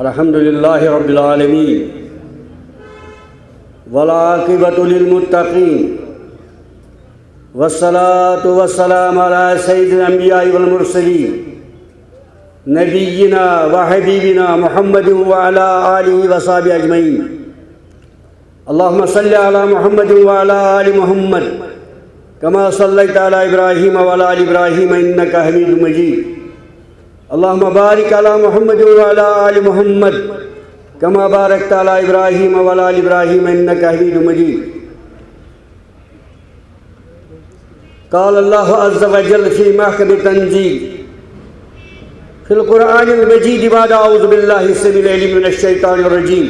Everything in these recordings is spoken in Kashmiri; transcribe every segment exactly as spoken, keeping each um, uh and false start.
الحمد لله رب العالمين، والعاقبة للمتقين، والصلاة والسلام على سيد الأنبياء والمرسلين، نبينا وحبيبنا محمد وعلى آله وصحبه أجمعين. اللهم صل على محمد وعلى آل محمد، كما صليت على إبراهيم وعلى آل إبراهيم إنك حميد مجيد. اللهم بارك على محمد وعلى آل محمد، كما باركت على إبراهيم وعلى آل إبراهيم إنك حميد مجيد. قال الله عز وجل في محكم التنزيل في القرآن المجيد بعد أعوذ بالله السميع العليم من الشيطان الرجيم: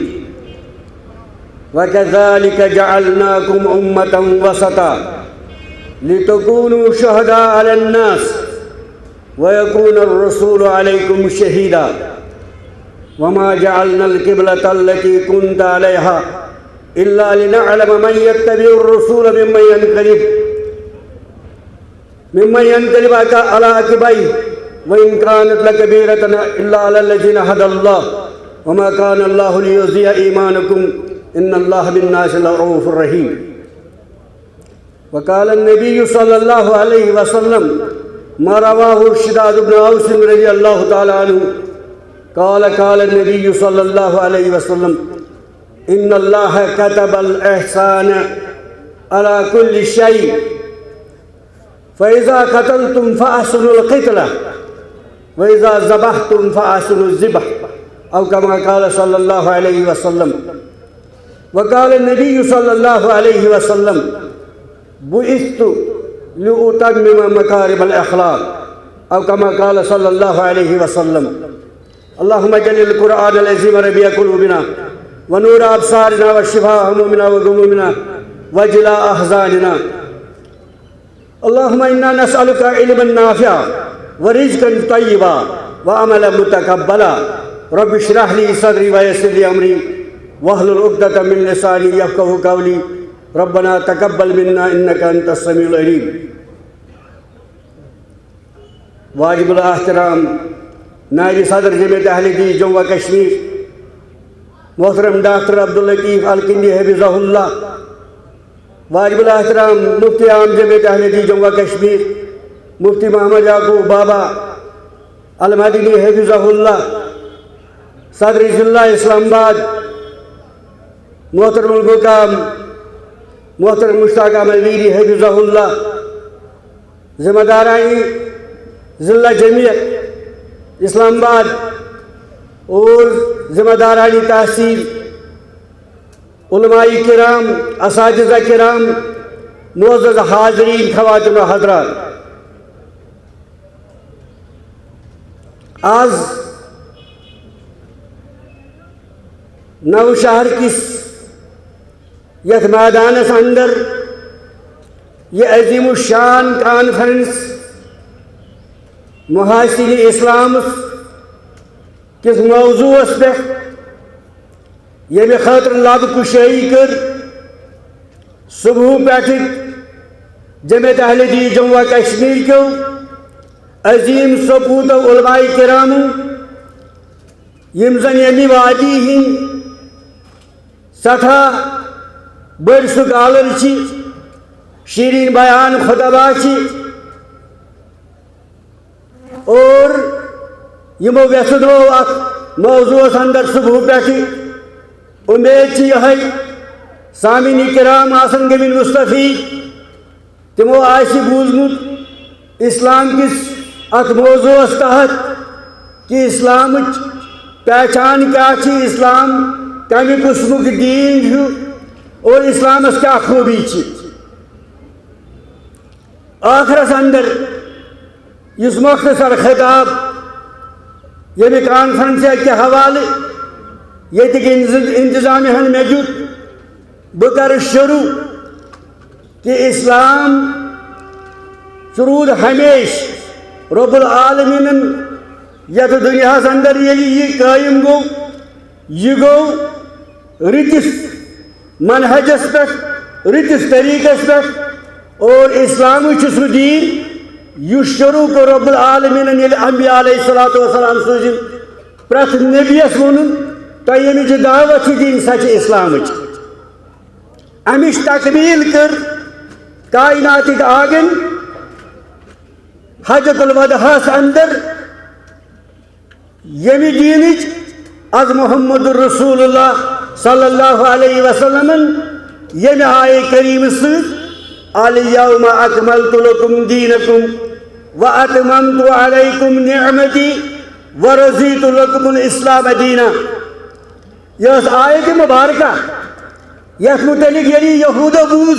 وكذلك جعلناكم أمة وسطا لتكونوا شهداء على الناس ويكون الرسول عليكم شهيدا وما جعلنا القبلة التي كنت عليها إلا لنعلم من يتبع الرسول ممن ينقلب ممن ينقلب على عقبيه وإن كانت لكبيرة إلا على الذين هدى الله وما كان الله ليضيع إيمانكم إن الله بالناس لرءوف رحيم. وقال النبي صلى الله عليه وسلم ما رواه شداد بن أوس رضي الله تعالى عنه قال: قال النبي صلى الله عليه وسلم: إن الله كتب الإحسان على كل شيء، فإذا قتلتم فأحسنوا القتلة، وإذا ذبحتم فأحسنوا الذبح، أو كما قال صلى الله عليه وسلم. وقال النبي صلى الله عليه وسلم: بعثت لأتمم مكارم الأخلاق، أو كما قال صلى الله عليه وسلم. اللهم اجعل القرآن العظيم ربيع قلوبنا ونور أبصارنا وشفاء همومنا وغمومنا وجلاء أحزاننا. اللهم إنا نسألك علما نافعا ورزقا طيبا وعملا متقبلا. رب اشرح لي صدري ويسر لي أمري واحلل عقدة من لساني يفقهوا قولي. ربنا تقبل منا إنك أنت السميع العليم. واجب الاحترام نائب صدر جمعیت اہل حدیث جموں و کشمیر محترم ڈاکٹر عبداللطیف الکندی حفظہ اللہ، واجب الاحترام مفتی عام جمعیت اہل حدیث جموں و کشمیر مفتی محمد یعقوب بابا المدنی حفظہ اللہ، صدر ضلع اسلام آباد محترم المقام محترم مشتاق احمد ویری حفظہ اللہ، ذمہ دارانی ضلع جمعیت اسلام آباد اور ذمہ دارانی تحصیل، علماء کرام، اساتذہ کرام، معزز حاضرین، خواتین و حضرات، آز نوشہر کس یتھ میدانس اندر یہ عظیم الشان کانفرنس محاسن اسلام کس موضوعس پہ یمہ خاطر لب کشائی کر صبح پہ جمعیت اہل حدیث جموں و کشمیر کیو عظیم سپوت و علماء کرامو، یم زن یمہ وادی ہند سٹھا بڑ سکالر چھ، شیرین بیان خطبہ چھ، اور یمو ویژھنو اتھ موضوعس اندر صبح پٮ۪ٹھٕ۔ امید چھ یہے، سامعین کرام آسن گٔمٕتۍ مستفید، تمو آسہِ بوٗزمُت اسلام کس اتھ موضوعس تحت کہ اسلامٕچ پہچان کیٛاہ چھِ، اسلام کمہِ قٕسمُک دیٖن چھُ اور اسلامس کیٛاہ خوٗبی چھِ۔ ٲخرس اندر یُس مختصر خطاب ییٚمہِ کانفرنسہِ کہِ حوالہٕ ییٚتِکۍ انتظ-، انتظامیہ ہن مےٚ دیُت، بہٕ کرٕ شروع کہ اسلام روٗد ہمیش رب العالمینن یتھ دنیاہس اندر ییٚلہِ یہِ قٲیِم گوٚو، یہِ گوٚو رٕتِس منہجس پٮ۪ٹھ، رٕتِس طریٖقس پٮ۪ٹھ، اور اسلامٕے چھُ سُہ دیٖن یُس شروع کوٚر رب العالمینن ییٚلہِ انبیاء علیہ الصلوۃ والسلام سوٗزِن۔ پرٛٮ۪تھ نبیَس ووٚنُن، تۄہہِ ییٚمِچ دعوت چھِ دِنۍ، سۄ چھِ اسلامٕچ۔ اَمِچ تکمیٖل کٔر کائناتٕکۍ آگن حجۃ الوداعس اندر، ییٚمہِ دیٖنٕچ از محمد رسول اللہ صلی اللہ علیہ وسلمن ییٚمہِ آیہِ کریٖمہٕ سۭتۍ، الیوم اکملت لکم دینکم و اتممت علیکم نعمتی و رضیت لکم الاسلام دینا۔ یہِ ٲس آیت مبارکہ، یتھ متعلق ییٚلہِ یہودو بوٗز،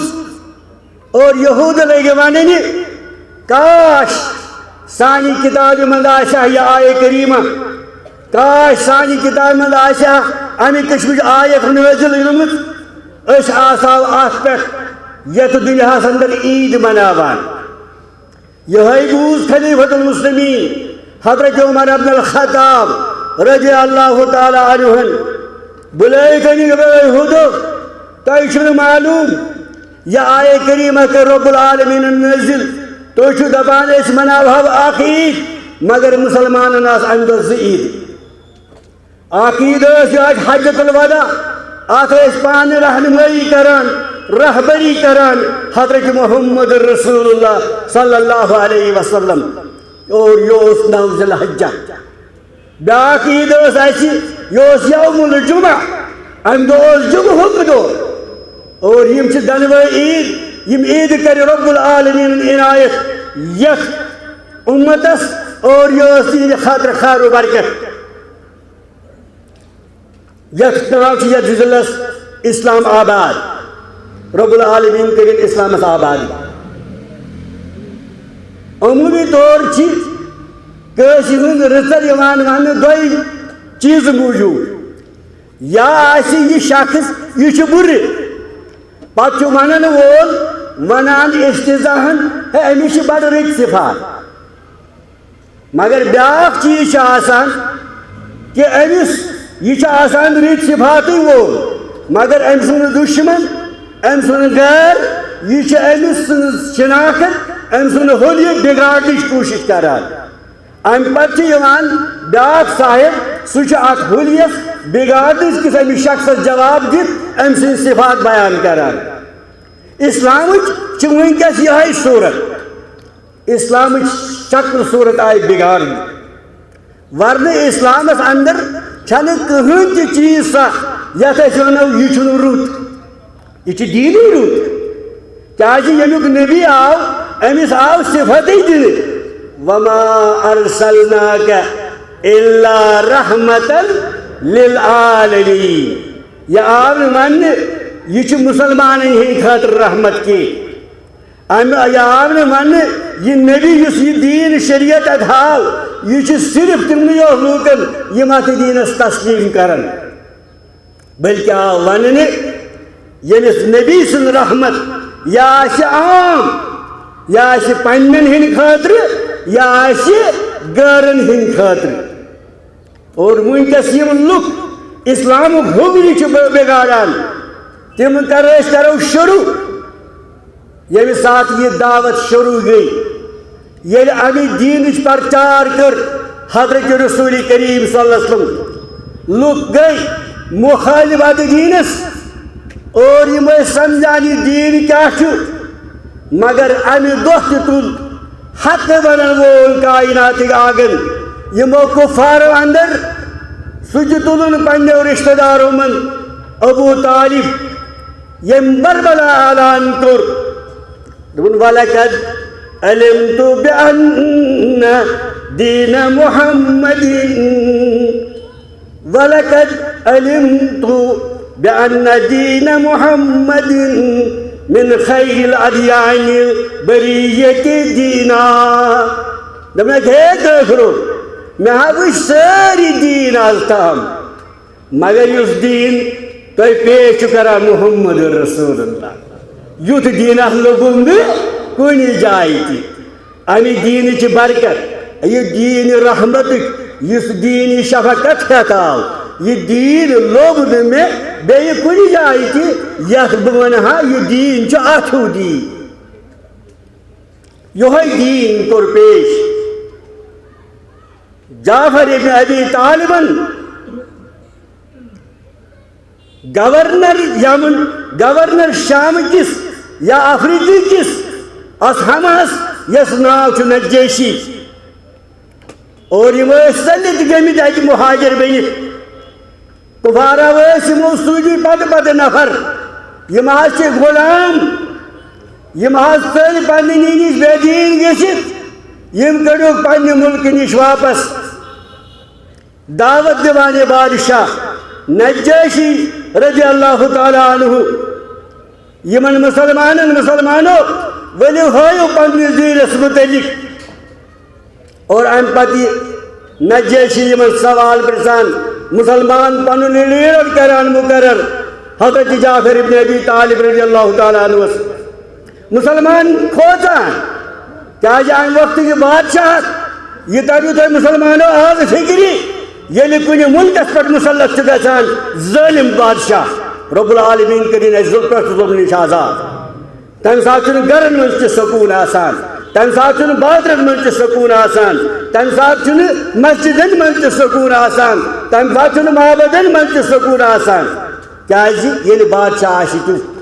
اور یہود لٔگۍ وننہِ، کاش سانہِ کتابہِ منٛز آسہِ ہا یہِ آیہ کریمہ، کاش سانہِ کتابہِ منٛز آسہِ ہا امہِ قٕسمٕچ آیت نٲزِل گٔمٕژ، أسۍ آسہو اتھ پٮ۪ٹھ یتھ دُنیاہس اندر عید مناوان۔ یہے بوٗز خلیفۃ المسلمین حضرت عمر ابن الخطاب رضی اللہ تعالی عنہن۔ بُلٲوِتھ أنِکھ، دوٚپُن، "ہے یہودو، تۄہہِ چھُنہٕ معلوم، یہِ آیہ کریمہ کٔر رب العالمینن نٲزِل، تُہۍ چھِو دپان أسۍ مناوہو اکھ عید، مگر مسلمانن آسہٕ امہِ دۄہ زٕ عیدٕ۔" اکھ عید ٲس یہِ حج، حجۃ الوداع، اتھ ٲسۍ پانہٕ رہنمٲیی کران، رہبری کران حضرت محمد رسول اللہ صلی اللہ علیہ وسلم۔ اور یہِ اوس نو ذی الحجہ۔ بیاکھ عید ٲس اسہِ، یہِ اوس یوم الجمعہ، امہِ دۄہ اوس جمعہُک دۄہ۔ اور یِم چھِ دۄنوے عید، یِم عید کرِ رب العالمین عنایت یتھ امتس، اور یہِ ٲس تِہنٛدِ خٲطرٕ خیر و برکت۔ یتھ ناو چھُ یتھ ضلعس اسلام آباد۔ رب العالمین کٔرِن اسلامس آباد۔ عمومی طور چھِ کٲنٛسہِ ہُنٛد رٕژر یِوان وننہٕ دۄیہِ چیٖزٕ موٗجوٗب۔ یا آسہِ یہِ شخص، یہِ چھُ بُرٕ، پتہٕ چھُ ونن وول ونان استہزاہن، "ہے، أمِس چھِ بڑٕ رٕتۍ صفات۔" مگر بیاکھ چیٖز چھُ آسان کہِ أمِس، یہِ چھُ آسان رٕتۍ صفاتٕے وول، مگر أمۍ سُنٛد دُشمن، أمۍ سُنٛد غیر، یہِ چھُ أمۍ سٕنٛز شناخت، أمۍ سُنٛد حُلیہِ بگاڑنٕچ کوٗشش کران۔ امہِ پتہٕ چھُ یِوان بیاکھ صاحب، سُہ چھُ اتھ حُلیس بگاڑنس کِس أمِس شخصس جواب دِتھ أمۍ سٕنٛدۍ صفات بیان کران۔ اسلامٕچ چھِ وٕنکیٚس یِہے صورت۔ اسلامٕچ شکل صورت آیہِ بگاڑنہٕ۔ ورنہٕ اسلامس اندر چھنہٕ کٕہٕنۍ تہِ چیٖز سۄ یتھ أسۍ ونو یہِ چھُنہٕ رُت۔ یہِ چھُ دیٖنٕے رُت۔ کیازِ ییٚمیُک نبی آو، أمِس آو صفتے دِنہٕ، "وما ارسلناک الا رحمتا للعالمین۔" یہِ آو نہٕ وننہٕ، یہِ چھُ مسلمانن ہٕنٛدِ خٲطرٕ رحمت کینٛہہ۔ امہِ، یہِ آو نہٕ وننہٕ، یہِ نبی یُس یہِ دیٖن شریعت اتہِ ہاو، یہِ چھُ صرف تِمنٕے یوت لوٗکن یِم اتھ دیٖنس تسلیم کرن۔ بلکہ آو وننہٕ، ییٚمِس نبی سٕنٛز رحمت یا آسہِ عام، یا آسہِ پننٮ۪ن ہٕنٛدِ خٲطرٕ، یا آسہِ غٲرن ہٕنٛدِ خٲطرٕ۔ اور وٕنکیٚس یِم لُکھ اسلامُک حُلیہِ چھِ بِ-، بگاڑان، تِم کر، أسۍ کرو شروع۔ ییٚمہِ ساتہٕ یہِ دعوت شروع گٔے، ییٚلہِ اَمہِ دیٖنٕچ پرچار کٔر حضرت رسول کریم صلی اللہ علیہ وسلم، لُکھ گٔے مخالف اَتھ دیٖنَس، اور یِم ٲسۍ سمجھان یہِ دیٖن کیٛاہ چھُ۔ مگر اَمہِ دۄہ تہِ تُل حق ونن وول کائناتٕکۍ آگن یِمو کفارو اندر، سُہ تہِ تُلُن پننیو رشتہ دارو منٛز ابو طالب، ییٚمۍ بربلا اعلان کوٚر، دوٚپُن، "ولقد علمت بأن دین محمد، ولقد علمت بأن دین محمد من خیر الادیان البریہ دینا۔" دوٚپنَکھ، "ہے کٲفرو، مےٚ ہا وٕچھ سٲری دیٖن از تام، مگر یُس دیٖن تۄہہِ پیش چھُ کران محمد رسول اللہ، یُتھ دیٖنہ لوٚبُم نہٕ کُنہِ جایہِ تہِ۔" اَمہِ دیٖنٕچ برکت، یہِ دیٖن رحمتٕچ، یُس دیٖن یہِ شفقت ہٮ۪تھ آو، یہِ دیٖن لوٚب نہٕ مےٚ بیٚیہِ کُنہِ جایہِ تہِ، یَتھ بہٕ وَنہٕ ہا، یہِ دیٖن چھُ اَتھ ہیوٗ دیٖن۔ یِہوٚے دیٖن کوٚر پیش۔ جعفر ابن ابی طالبن گورنر یمن، گورنر شام کس یا افریقہ کس اصحمس، یس ناو چھُ نجاشی۔ اور یِم ٲسۍ ژٔلِتھ گٔمٕتۍ اَتہِ مُہاجر بٔنِتھ۔ کُفارا ٲسۍ یِمو سوٗزی پتہٕ پتہٕ نفر۔ یِم حظ چھِ غلام، یِم حظ ژٔلۍ پننہِ نِش بے دیٖن گٔژھِتھ، یِم کٔڑِکھ پننہِ مُلکہٕ نِش واپس۔ دعوت دِوان یہِ بادشاہ نجاشی رضی اللہ تعالیٰ عنہ یِمن مُسلمانن، مُسلمانو، ؤلِو ہٲیِو پننِس دیٖنس مُتعلق۔ اور امہِ پتہٕ یہِ نجاشی یِمن سوال پرژھان، مُسلمان پنُن یہِ لیڈر کران مُقرر حضرت جعفر ابن ابی طالب رضی اللہ تعالیٰ عنہس۔ مُسلمان کھوژان، کیازِ امہِ وقتہٕ یہِ بادشاہ، یہِ تریو تۄہہِ مُسلمانو از فکرِ، ییٚلہِ کُنہِ مُلکس پٮ۪ٹھ مُسلط چھُ گژھان ظٲلِم بادشاہ، رب العالمین کٔرِن اسہِ ظُلمہٕ پٮ۪ٹھ ظُلمہٕ نِش آزاد۔ تَمہِ ساتہٕ چھُنہٕ گرن منٛز تہِ سکوٗن آسان، تَمہِ ساتہٕ چھُنہٕ بازرن منٛز تہِ سکوٗن آسان، تَمہِ ساتہٕ چھُنہٕ مسجدن منٛز تہِ سکوٗن آسان، تَمہِ ساتہٕ چھُنہٕ معبدن منٛز تہِ سکوٗن آسان۔ کیازِ؟ ییٚلہِ بادشاہ آسہِ تیُتھ۔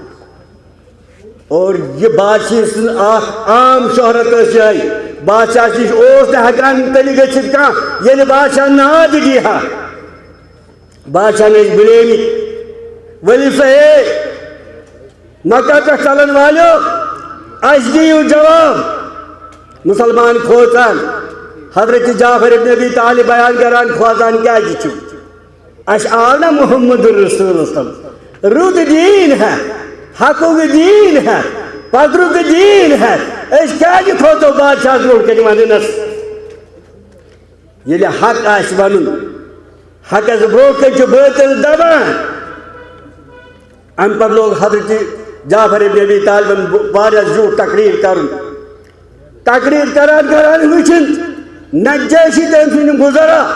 اور یہِ بادشاہ سٕنٛز اکھ عام شہرت ٲس یِہے، بادشاہ نِش اوس نہٕ ہٮ۪کان تیٚلہِ گٔژھِتھ کانٛہہ، ییٚلہِ بادشاہ ناد دِیہِ ہا۔ بادشاہن ٲسۍ بُلیمٕتۍ، ؤلِو سا ہے، مکہ پٮ۪ٹھ ژلن والیو، اسہِ دِیِو جواب۔ مُسلمان کھوژان، حضرت جعفر ابن ابی طالب بیان کران، کھوژان کیازِ چھِو؟ اسہِ آو نہ محمد رسول صلی اللہ علیہ وسلم، رُت دیٖن ہٮ۪تھ، حقُک دیٖن ہٮ۪تھ، پترُک دیٖن ہٮ۪تھ، أسۍ کیازِ کھوژو بادشاہس برونٛٹھ کنہِ وننس؟ ییٚلہِ حق آسہِ ونُن، حقس برونٛہہ کنہِ چھُ بٲطل دبان۔ امہِ پتہٕ لوگ حضرت جعفر ابن ابی طالبن واریاہ زیوٗٹھ تقریر کرُن۔ تقریر کران کران وٕچھِن نجاشی تہٕ أمۍ سٕنٛدۍ وزرا،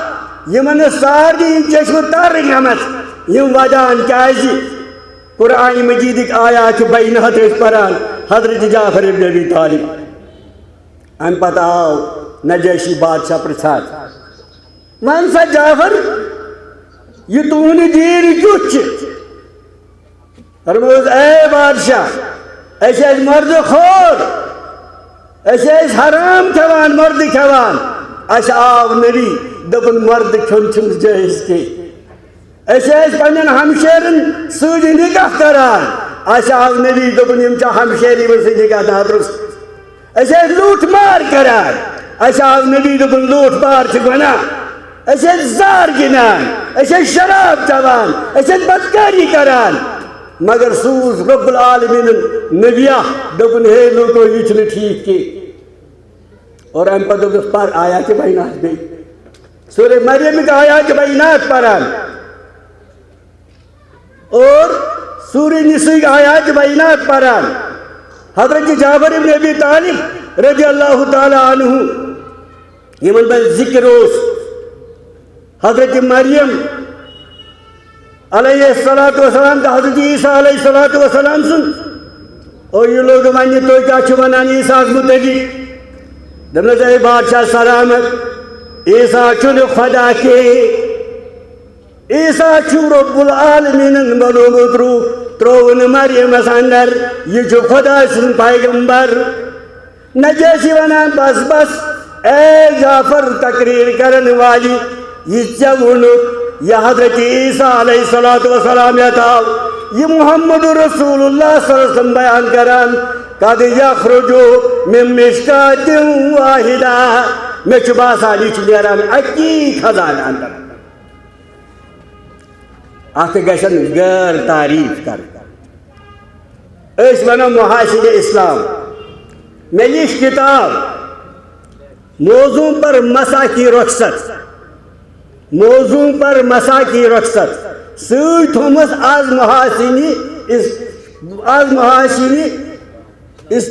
یِمن نہٕ سارنٕے یِم چشمہٕ ترٕنۍ آمٕژ، یِم ودان کیازِ؟ قرآن مجیدٕکۍ آیات چھِ بینات أسۍ پران، حضرت جعفر ابن ابی طالب۔ امہِ پتہٕ آو نجاشی بادشاہ پرژھان، ون سا جعفر، یہِ تُہُنٛد دیٖن کیُتھ چھُ؟ فرمووُس، اے بادشاہ، أسۍ ٲسۍ مردٕ خور، أسۍ ٲسۍ حرام کھٮ۪وان، مردٕ کھٮ۪وان۔ اسہِ آو نبی، دوٚپُن مردٕ کھیوٚن چھُنہٕ جٲیز کینٛہہ۔ أسۍ ٲسۍ پننٮ۪ن ہمشیرن سۭتۍ نکاح کران۔ اسہِ آو نبی، دوٚپُن یِم چھِ ہمشیرِ یِمن سۭتۍ نکاح نادرُست۔ أسۍ ٲسۍ لوٗٹھ مار کران۔ اسہِ آو نبی، دوٚپُن لوٗٹھ مار چھِ گۄناہ۔ أسۍ ٲسۍ زار گِنٛدان، أسۍ ٲسۍ شراب چٮ۪وان، أسۍ ٲسۍ بدکٲری کران۔ مگر سوٗز رب العالمینن نبیا، دوٚپُن ہے لوٗکو، یہِ چھُنہٕ ٹھیٖک کینٛہہ۔ اور امہِ پتہٕ دوٚپُس پر آیات بینات بیٚیہِ۔ سورہ مریم آیات بینات پران۔ اور سورہ نساء آیات بینات پران۔ حضرت جعفر ابن ابی طالب رضی اللہ تعالیٰ عنہ، یِمن منٛز ذکر اوس، حضرت مریم علیہ الصلوۃ والسلام تہٕ حضرت عیسیٰ علیہ الصلوۃ والسلام سُنٛد۔ اور یہِ لوگ وننہِ، تُہۍ کیٛاہ چھِو ونان عیسیٰ ہس مُتعلق؟ دوٚپنس، اے بادشاہ سلامت، عیسیٰ چھُنہٕ خدا کینٛہہ۔ عیسیٰ چھُ رب العالمینن بنوومُت روح، ترووُن مریمس اندر، یہِ چھُ خدا سُنٛد پیغمبر۔ نجاشی ونان، بس بس، اے جعفر تقریر کرن والی، یہِ ژےٚ ووٚنُتھ، یہِ حضرت عیسیٰ علیہ الصلوۃ والسلام یتھ آو، یہِ محمد رسول اللہ صلی اللہ علیہ وسلم بیان کران، قد یخرج من مشکاۃ واحدہ، مےٚ چھُ باسان یہِ چھُ نیران اکی خزانہٕ اندر۔ اتھ گژھن غٲر تعریف کرٕنۍ۔ أسۍ ونو محاسن اسلام۔ مےٚ لیچھ کتاب موضوع پر مساکی رخصت، موضوع پر مساکی رخصت، سۭتۍ تھومس از محاسن اس-، از محاسن اس-،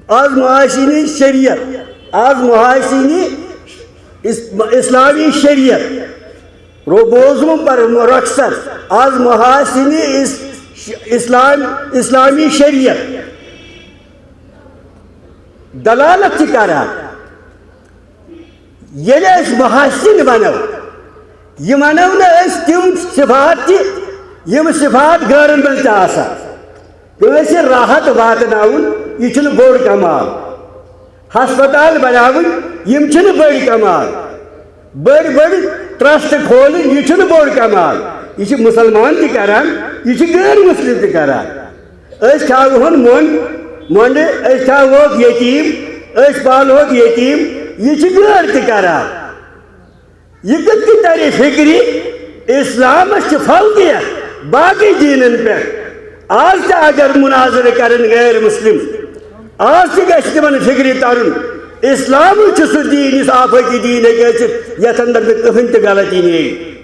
از محاسن شریعت، از محاسن اس-، اسلامی شریعت، رو موضوع پر رخصت، از محاسن اس-، اسلام، اسلامی شریعت دلالت تہِ کران۔ ییٚلہِ أسۍ محسن ونو، یہِ ونو نہٕ أسۍ تِم صفات تہِ، یِم صفات غٲرن منٛز تہِ آسان۔ کٲنٛسہِ راحت واتناوُن، یہِ چھُنہٕ بوٚڑ کمال۔ ہسپتال بناوٕنۍ، یِم چھِنہٕ بٔڑۍ کمال۔ بٔڑۍ بٔڑۍ ٹرسٹ کھولٕنۍ، یہِ چھُنہٕ بوٚڑ کمال۔ یہِ چھِ مُسلمان تہِ کران، یہِ چھِ غٲر مُسلِم تہِ کران۔ أسۍ کھیاوہون مۄنٛڈ، مۄنٛڈٕ، أسۍ کھیاوہوکھ یتیٖم، أسۍ پالہوکھ یتیٖم، یہِ چھِ غٲر تہِ کران۔ یہِ کِتھ کٔنۍ ترِ فِکرِ؟ اِسلامس چھِ فوقیت باقٕے دیٖنن پٮ۪ٹھ۔ آز تہِ اگر مناظرٕ کرن غٲر مُسلِم، آز تہِ گژھِ تِمن فِکرِ ترُن، اِسلامٕے چھُ سُہ دیٖن یُس آفٲقی دیٖن ہیٚکہِ ٲسِتھ، یتھ اندر نہٕ کٕہٕنۍ تہِ غلطی نیرِ۔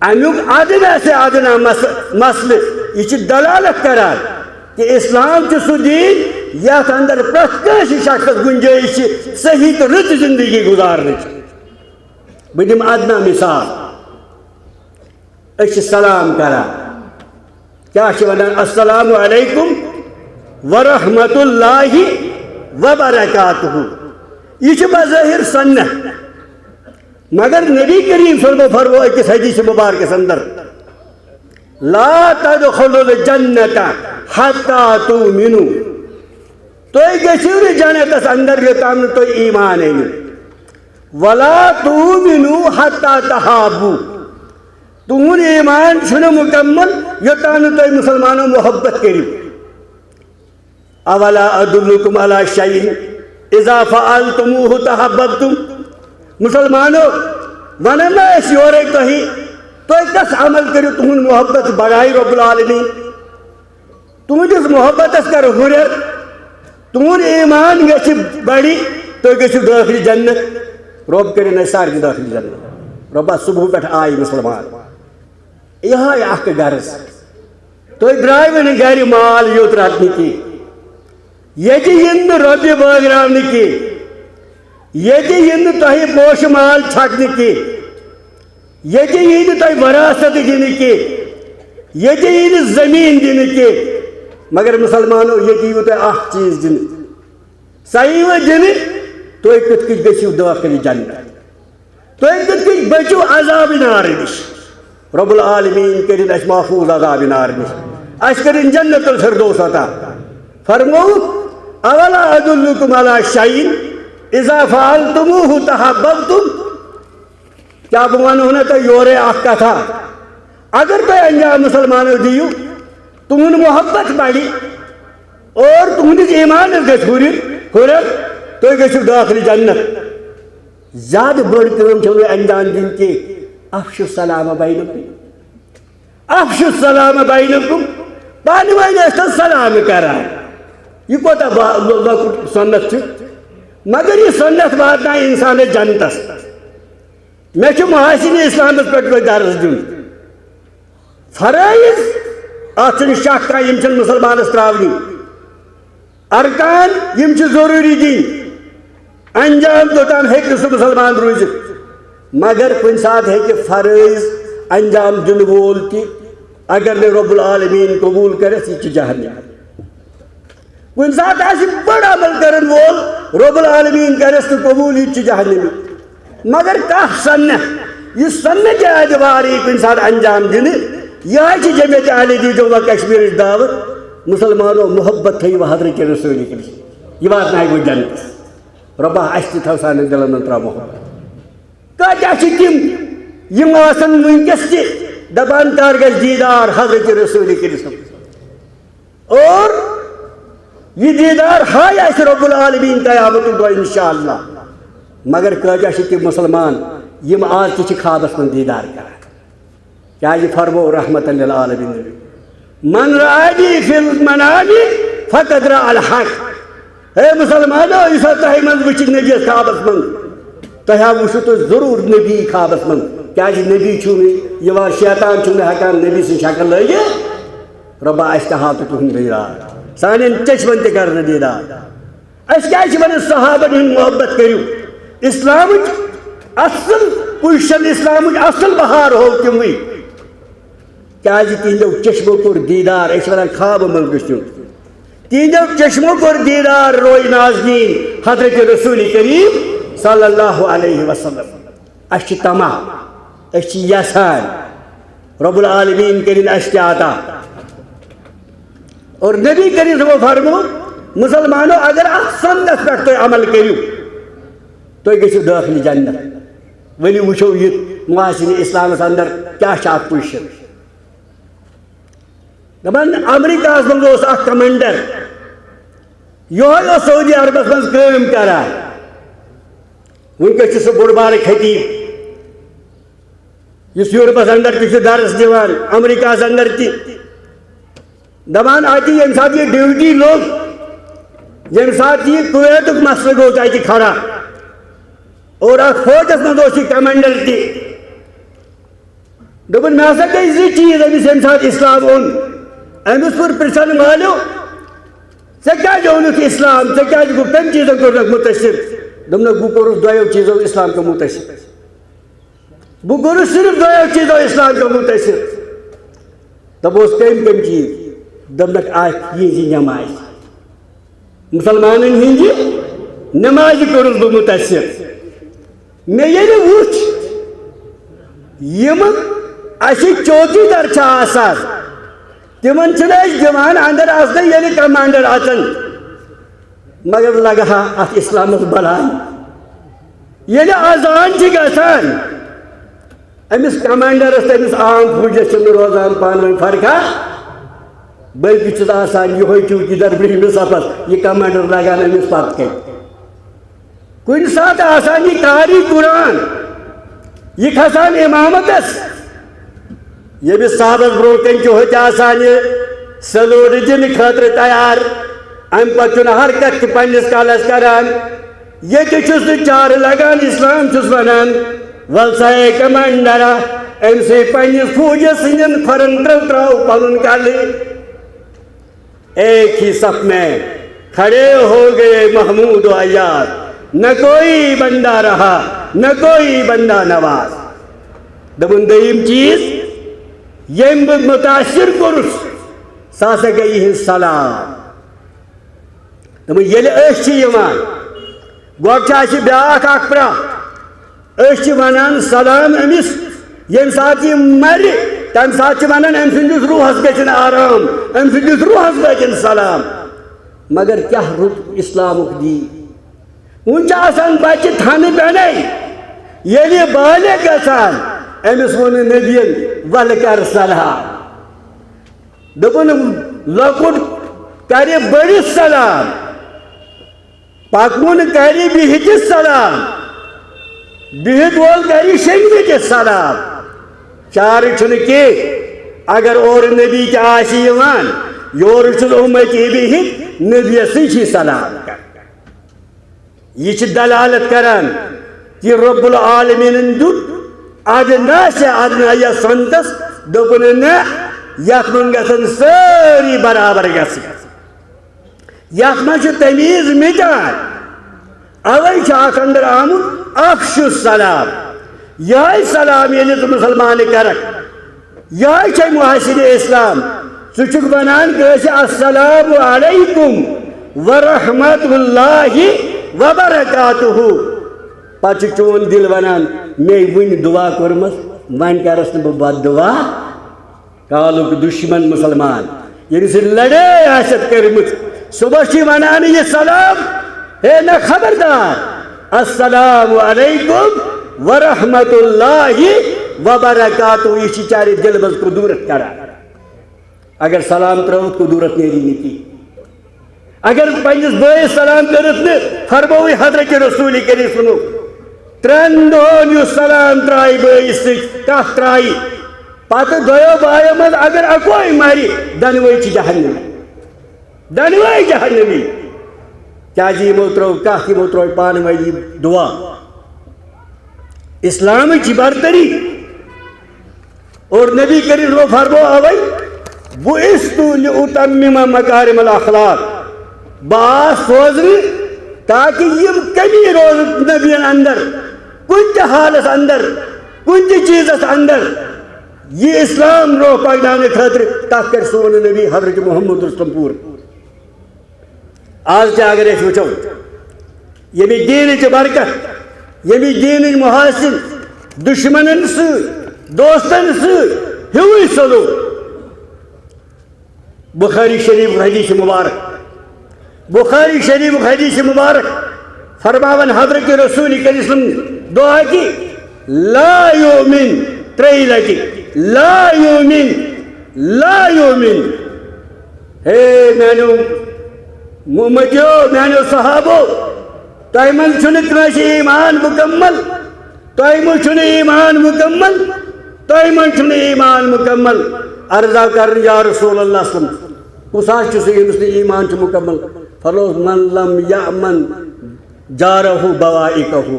امیُک ادنیٰ سے ادنیٰ مس-، مسلہٕ، یہِ چھُ دلالت کران کہِ اسلام چھُ سُہ دیٖن یتھ اندر پرٛٮ۪تھ کٲنٛسہِ شخصس گُنجٲیِش چھِ صحیح تہٕ رٕژ زندگی گُزارنٕچ۔ بہٕ دِمہٕ ادنیٰ مثال۔ أسۍ چھِ سلام کران، کیٛاہ چھِ ونان؟ السلام علیکم ورحمۃ اللہ وبرکاتہ۔ یہِ چھُ بظٲہر سنت، مگر نبی کریم صلی اللہ علیہ وسلم فرمو أکِس حدیث مبارکس اندر، لا تدخلوا الجنة حتى تؤمنوا۔ تُہۍ گٔژھِو نہٕ جنتس اندر یوٚتام نہٕ تُہۍ ایمان أنِو۔ ولا تؤمنوا حتى تحابوا۔ تُہُنٛد ایمان چھُنہٕ مُکمل یوٚتام نہٕ تُہۍ مُسلمانو محبت کٔرِو۔ اولا ادلکم علی شیء اذا فعلتموه تحاببتم۔ مُسلمانو، ونان نہ أسۍ یورے تۄہہِ، تُہۍ کس عمل کٔرِو تُہُنٛد محبت بڑایہِ رب العالمین؟ تُہنٛدِس محبتس کر ہُرٮ۪ر، تُہُنٛد ایمان گژھِ بڑِ، تُہۍ گٔژھِو دٲخلہِ جنت۔ رب کٔرِن اَسہِ سارنٕے دٲخلہِ جنت۔ رۄبا، صبحہٕ پٮ۪ٹھ آیہِ مُسلمان۔ یِہوٚے اکھ غرض۔ تُہۍ درٛایوٕ نہٕ گرِ مال یوت رٹنہِ کینٛہہ۔ ییٚتہِ یِن نہٕ رۄپیہِ بٲگراونہٕ کینٛہہ۔ ییٚتہِ یِن نہٕ تۄہہِ پوشہٕ مال چھکنہٕ کینٛہہ۔ ییٚتہِ یی نہٕ تۄہہِ وراثت دِنہٕ کینٛہہ، ییٚتہِ یی نہٕ زٔمیٖن دِنہٕ کینٛہہ، مگر مُسلمانو، ییٚتہِ ییٖوٕ تۄہہِ اکھ چیٖز دِنہٕ۔ سۄ ییٖوٕ دِنہٕ، تُہۍ کِتھ کٔنۍ گٔژھِو دٲخلہِ جنت؟ تُہۍ کِتھ کٔنۍ بٔچِو عذابِ نارٕ نِش؟ رب العالمین کٔرِن اَسہِ محفوٗظ عذابِ نارٕ نِش، اَسہِ کٔرِن جنت الفردوس عطا۔ فرمووُکھ، اولا ادلکم علی شیء اذا فعلتموه تحاببتم۔ کیٛاہ بہٕ وَنہو نہ تۄہہِ یورے اکھ کتھا؟ اگر تُہۍ انجام مُسلمانو دِیِو، تُہُنٛد محبت بڑِ اور تُہُنٛدِس ایمانس گژھِ ہُرِ-، ہُرٮ۪ر، تُہۍ گٔژھِو دٲخلہِ جنت۔ زیادٕ بٔڑ کٲم چھو نہٕ انجام دِنۍ کینٛہہ۔ افشوا السلام بینکم۔ افشوا السلام بینکم۔ پانہٕ ؤنۍ ٲسۍ تو سلام کران۔ یہِ کوٗتاہ با-، لۄ-، لۄکُٹ سُنت چھُ۔ مگر یہِ سُنت واتنایہِ انسانس جنتس۔ مےٚ چھُ محاسنہِ اسلامس پٮ۪ٹھ تۄہہِ درس دیُن۔ فرٲیض، اتھ چھُنہٕ شک کانٛہہ، یِم چھِنہٕ مُسلمانس ترٛاونی۔ ارکان، یِم چھِ ضروٗری دِنۍ۔ انجام توٚتام ہیٚکہِ نہٕ سُہ مُسلمان روٗزِتھ، مگر کُنہِ ساتہٕ ہیٚکہِ فرٲیض انجام دِنہٕ وول تہِ، اگر نہٕ رب العالمین قبوٗل کرٮ۪س، یہِ چھُ جہنمی۔ کُنہِ ساتہٕ آسہِ بٔڑ عمل کرن وول، رب العالمین کرٮ۪س نہٕ قبوٗل، یہِ تہِ چھُ جہنمی۔ مگر کانٛہہ سنت، یُس سنت اعتبار یی کُنہِ ساتہٕ انجام دِنہٕ، یہِ حظ چھِ جمعیت اہل حدیث جموں و کشمیرٕچ دعوت۔ مُسلمانو، محبت تھٲیِو حضرت رسول کریم، یہِ واتناوِ وۄنۍ جنتس۔ رۄبا، اَسہِ تہِ تھاو سانٮ۪ن دِلن منٛز ترٛاو محبت۔ کۭتیٛاہ چھِ تِم، یِم آسن وٕنکیٚس تہِ دپان، کر گژھِ دیٖدار حضرت رسول کریم۔ اور یہِ دیٖدار ہایہِ اَسہِ رب العالمین قیامتُک دۄہ انشاءاللہ۔ مگر کۭتیٛاہ چھِ تِم مُسلمان، یِم آز تہِ چھِ خوابس منٛز دیٖدار کران؟ کیٛازِ فرموو رحمتاً للعالمین نبی، من رآنی فی المنام فقد رأى الحق۔ ہے مُسلمانو، یُس ہسا تۄہہِ منٛز وٕچھِ نبیَس خوابس منٛز، تۄہہِ ہا وٕچھِو تُہۍ ضروٗر نبی خوابس منٛز۔ کیٛازِ نبی چھُنہٕ یِوان، شیطان چھُنہٕ ہٮ۪کان نبی سٕنٛز شکل لٲگِتھ۔ رۄبا، اَسہِ تہِ ہاو تہٕ تُہُنٛد دیٖدار۔ سانٮ۪ن چشمن تہِ کر نہٕ دیٖدار۔ أسۍ کیٛازِ چھِ وَنان صحابن ہُنٛد محبت کٔرِو؟ اسلامٕچ اصل پُزیشن، اسلامٕچ اصل بہار ہوو تِموٕے۔ کیٛازِ تِہنٛدیو چشمو کوٚر دیٖدار، أسۍ چھِ وَنان خوابہٕ منٛز گٔژھِو۔ تِہنٛدیو چشمو کوٚر دیٖدار، روے نازنیٖن حضرت رسول کریم صلی اللہ علیہ وسلم۔ اَسہِ چھِ طمع، أسۍ چھِ یژھان رب العالمین کٔرِن اَسہِ تہِ عطا۔ اور نبی کریم صٲبو فرمو، مسلمانو، اگر اَتھ سنتس پٮ۪ٹھ تُہۍ عمل کٔرِو، تُہۍ گٔژھِو دٲخلِ جنت۔ ؤلِو وٕچھو یہِ محاسنہِ اسلامس اندر کیٛاہ چھِ اَتھ پُشِتھ۔ دَپان، امریکہس منٛز اوس اکھ کمانڈر، یِہوٚے اوس سعودی عربس منٛز کٲم کران۔ وٕنکیٚس چھُ سُہ بوٚڑ بارٕ خطیب، یُس یورپس اندر تہِ چھُ درس دِوان، امریکہس اندر تہِ۔ دَپان، اَتہِ ییٚمہِ ساتہٕ یہِ ڈیوٹی لوٚگ، ییٚمہِ ساتہٕ یہِ کویتُک مسلہٕ گوٚو تَتہِ کھڑا، اور اَتھ فوجس منٛز اوس یہِ کمانڈر تہِ۔ دوٚپُن، مےٚ ہسا گٔے زٕ چیٖز أمِس، ییٚمہِ ساتہٕ اسلام اوٚن۔ أمِس کوٚر پرٛژھن والیو، "ژےٚ کیٛازِ اوٚنُتھ اسلام؟ ژےٚ کیٛازِ گوٚو، کَمہِ چیٖزن کوٚرنکھ مُتٲثر؟" دوٚپنکھ، "بہٕ کوٚرُس دۄیو چیٖزو اسلام کیو مُتٲثر۔ بہٕ کوٚرُس صرف دۄیو چیٖزو اسلام کیو مُتٲثر۔" دوٚپُس، "کٔمۍ کٔمۍ چیٖز؟" دوٚپنکھ، "اکھ یِہنٛزِ نٮ۪مازِ، مُسلمانن ہٕنٛزِ نٮ۪مازِ کوٚرُس بہٕ مُتٲثر۔" مےٚ ییٚلہِ وُچھ، یِم اَسہِ چوکی در چھِ آسان، تِمن چھِنہٕ أسۍ دِوان اندر اژنہٕ، ییٚلہِ کمانڈر اژن، مگر لگہٕ ہا اتھ اسلامس بلاے۔ ییٚلہِ اذان چھِ گژھان، أمِس کمانڈرس تہٕ أمِس عام فوجس چھِنہٕ روزان پانہٕ ؤنۍ فرقہ، بلکہِ چھُس آسان یِہوٚے چوکی در برٛونٛہمِس صفس، یہِ کمانڈر لگان أمِس پتہٕ کَنۍ۔ کُنہِ ساتہٕ آسان یہِ قاری قرآن، یہِ کھسان امامتس، ییٚمِس صاحبس برونٛہہ کنہِ چھُ ہوٚتہِ آسان یہِ سلوٹ دِنہٕ خٲطرٕ تیار۔ امہِ پتہٕ چھُنہٕ حرکت تہِ پننِس کلس کران۔ ییٚتہِ چھُس نہٕ چارٕ لگان، اسلام چھُس ونان، "ول سا اے کمانڈرا، أمۍ سٕے پننِس فوجس سٕنٛدٮ۪ن کھۄرن ترٛٲو ترٛاو پنُن کلہٕ۔" ایک ہی صف میں کھڑے ہو گئے محمود و ایاز، نہ کوئی بندہ رہا، نہ کوئی بندہ نواز۔ دوٚپُن، دوٚیِم چیٖز، ییٚمۍ بہٕ مُتاثر کوٚرُس، سُہ ہسا گٔے یِہٕنٛز سلام۔ دوٚپُن، ییٚلہِ أسۍ چھِ یِوان، گۄڈٕ چھِ اَسہِ بیٛاکھ اکھ پرٛاہ۔ أسۍ چھِ وَنان سلام أمِس، ییٚمہِ ساتہٕ یہِ مَرِ، تَمہِ ساتہٕ چھِ وَنان، "أمۍ سٕنٛدِس روحَس گٔژھِن آرام، أمۍ سٕنٛدِس روحَس گٔژھِن سلام۔" مگر کیٛاہ رُت اِسلامُک دیٖن۔ وۄنۍ چھِ آسان بَچہِ تھَنہٕ پٮ۪نَے، ییٚلہِ یہِ بالغ گژھان، أمِس ووٚن نبیَن، "وَلہٕ کر سلام۔" دوٚپُن، لۄکُٹ کرِ بٔڑِس سلام، پکوُن کرِ بِہِتھ سلام، بِہِتھ وول کرِ شیٚنگمٕتِس سلام۔ چارٕ چھُنہٕ کینٛہہ، اگر اورٕ نبی تہِ آسہِ یِوان، یورٕ چھُس اُمتی بِہِتھ، نبیَسٕے چھِ سلام کران۔ یہِ چھِ دلالت کران کہِ رب العالمیٖنن دیُت ادنا سے ادنا یتھ سنتس، دوٚپُن، نہ، یتھ منٛز گژھن سٲری برابر گژھٕنۍ۔ یتھ منٛز چھُ تمیٖز مِٹان۔ اوے چھُ اتھ اندر آمُت افشُ السلام۔ یہے سلام ییٚلہِ ژٕ مُسلمانہِ کرکھ، یہے چھے محاسن اسلام۔ ژٕ چھُکھ ونان کٲنٛسہِ، "السلام علیکم ورحمۃ اللہ وبرکاتہ"، پتہٕ چھُ چون دل ونان، "مے وُنہِ دعا کٔرمٕژ، وۄنۍ کرس نہٕ بہٕ بد دعا۔" کالُک دُشمن مُسلمان، ییٚمہِ سۭتۍ لڑٲے آسٮ۪تھ کٔرمٕژ، صُبحس چھِ ونان یہِ سلام، ہے نہ خبردار، "السلام علیکم ورحمۃ اللہ وبرکاتہ"، یہِ چھِ چارِ دِل منٛز کدورت کران۔ اگر سلام ترٲوتھ، کدورت نیری نہٕ کینٛہہ۔ اگر پننِس بٲیِس سلام کٔرِتھ نہٕ، فرمووٕے حضرت رسول کریم صلی اللہ علیہ وسلم، ترٛٮ۪ن دۄہن یُس سلام ترٛایہِ بٲیِس سۭتۍ، کتھ ترٛایہِ، پتہٕ دۄیو بایو منٛز اگر اکوے مرِ، دۄنوے چھِ جہنمی۔ دۄنوے جہنمی۔ کیازِ یِمو ترٲو کتھ، یِمو ترٲو پانہٕ ؤنۍ یہِ دعا۔ اسلامٕچ یہِ برتری۔ اور نبی کریم صلی اللہ علیہ وسلم فرمو اوے، "بعثت لاتمم مکارم الاخلاق"، بہٕ آس سوزنہٕ تاکہ یِم کمی روزن نبین اندر، کُنہِ تہِ حالس اندر، کُنہِ تہِ چیزس اندر، یہِ اسلام برونٛہہ پکناونہٕ خٲطرٕ، تتھ کرِ سون نبی حضرت محمد رسول پوٗرٕ۔ آز تہِ اگر أسۍ وٕچھو، ییٚمہِ دیٖنٕچ برکت، ییٚمہِ دیٖنٕکۍ محاسن دُشمنن سۭتۍ، دوستن سۭتۍ ہیوٗوٕے سلوک۔ بخاری شریف حدیث مبارک، بخاری شریف حدیث مبارک فرماوان حضرت رسول کریم صلی اللہ علیہ وسلم دعا کی، لا یؤمن، ترٛیٚیہِ لٹہِ، لا یؤمن، لا یؤمن۔ ہے میانیو امتیو، میانیو صحابو، تۄہہِ منٛز چھُنہٕ کٲنٛسہِ ایمان مکمل، تۄہہِ منٛز چھُنہٕ ایمان مکمل، تۄہہِ منٛز چھُنہٕ ایمان مکمل۔ عرضا کرن، یا رسول اللہ صلی اللہ علیہ وسلم، کُس حظ چھُ سُہ ییٚمِس نہٕ ایمان چھُ مکمل؟ فرمووُس، من لم یأمن جارہ بوائقہ،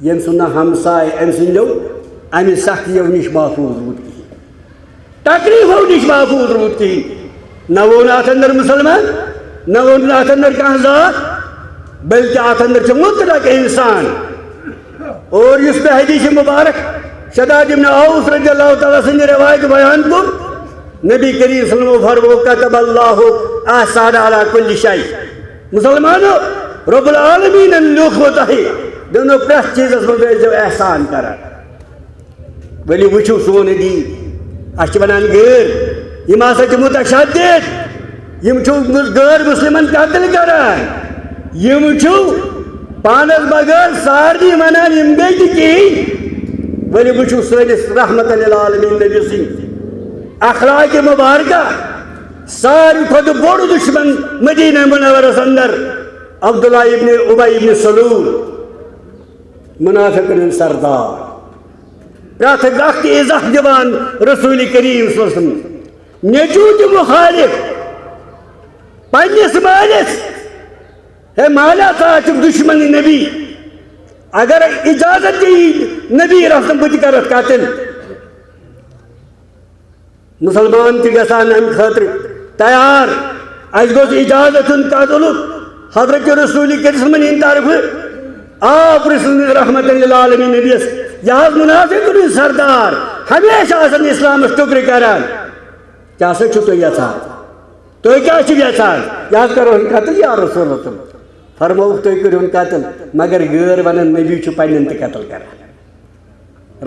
ییٚمۍ سُنٛد نہٕ ہمساے أمۍ سٕنٛدیو اَمہِ سختیو نِش محفوٗظ روٗد کِہیٖنۍ، تکلیفو نِش محفوٗظ روٗد کِہیٖنۍ۔ نہ ووٚن اَتھ اندر مُسلمان، نہ ووٚن اَتھ اندر کانٛہہ ذات، بلکہِ اَتھ اندر چھُ مطلق انسان۔ اور یُس مےٚ حدیث مبارک شداد ابن اوس رضی اللہ تعالیٰ سٕنٛدِ روایت بیان کوٚر، نبی کریم صلی اللہ علیہ وسلم فرمو، کتب اللہ احسان علی کل شیء۔ مسلمانو، رب العالمینن لیوٗکھمُت تۄہہِ، دوٚپنو، پرٛٮ۪تھ چیٖزس منٛز ٲسۍزیو احسان کران۔ ؤلِو وٕچھِو سون دیٖن، اَسہِ چھِ وَنان غٲر، یِم ہسا چھِ متشدد، یِم چھِ غٲر مسلمن قتل کران، یِم چھِ پانس بغٲر سارنٕے وَنان یِم گٔے تہِ کِہیٖنۍ۔ ؤلِو وٕچھِو سٲنِس رحمت للعالمین نبی سٕنٛدۍ اخلاق مبارکہ، ساروی کھۄتہٕ بوٚڑ دُشمن مدینہ منورس اندر عبداللہ ابن ابی ابن سلول، منافقن ہُنٛد سردار، پرٛٮ۪تھ وقتہٕ عزت دِوان رسول کریم صلی اللہ علیہ وسلم۔ نیٚچوٗ تہِ مخالف، پننِس مٲلِس، ہے مالا، ژٕ ہا چھُکھ دُشمن نبی، اگر اجازت دِیی نبی رسول، بہٕ تہِ کرتھ قتل۔ مسلمان تہِ گژھان امہِ خٲطرٕ تیار، اسہِ گوٚژھ اجازت ہُنٛد قتلُک حضرت رسول کریم صلی اللہ علیہ وسلمن ہٕنٛدِ طرفہٕ۔ آ، پرٛژھ رحمت للعالمین نبیس، یہِ حظ منافقن ہُنٛد سردار، ہمیشہ آسان اسلامس ٹُکرِ کران۔ کیٛاہ سا چھِو تُہۍ یژھان؟ تُہۍ کیٛاہ چھِو یژھان؟ یہِ حظ کرو قتل یا رسول اللہ۔ فرمووُکھ، تُہۍ کٔرِہُن قتل، مگر غٲر ونان نبی چھُ پننٮ۪ن تہِ قتل کران۔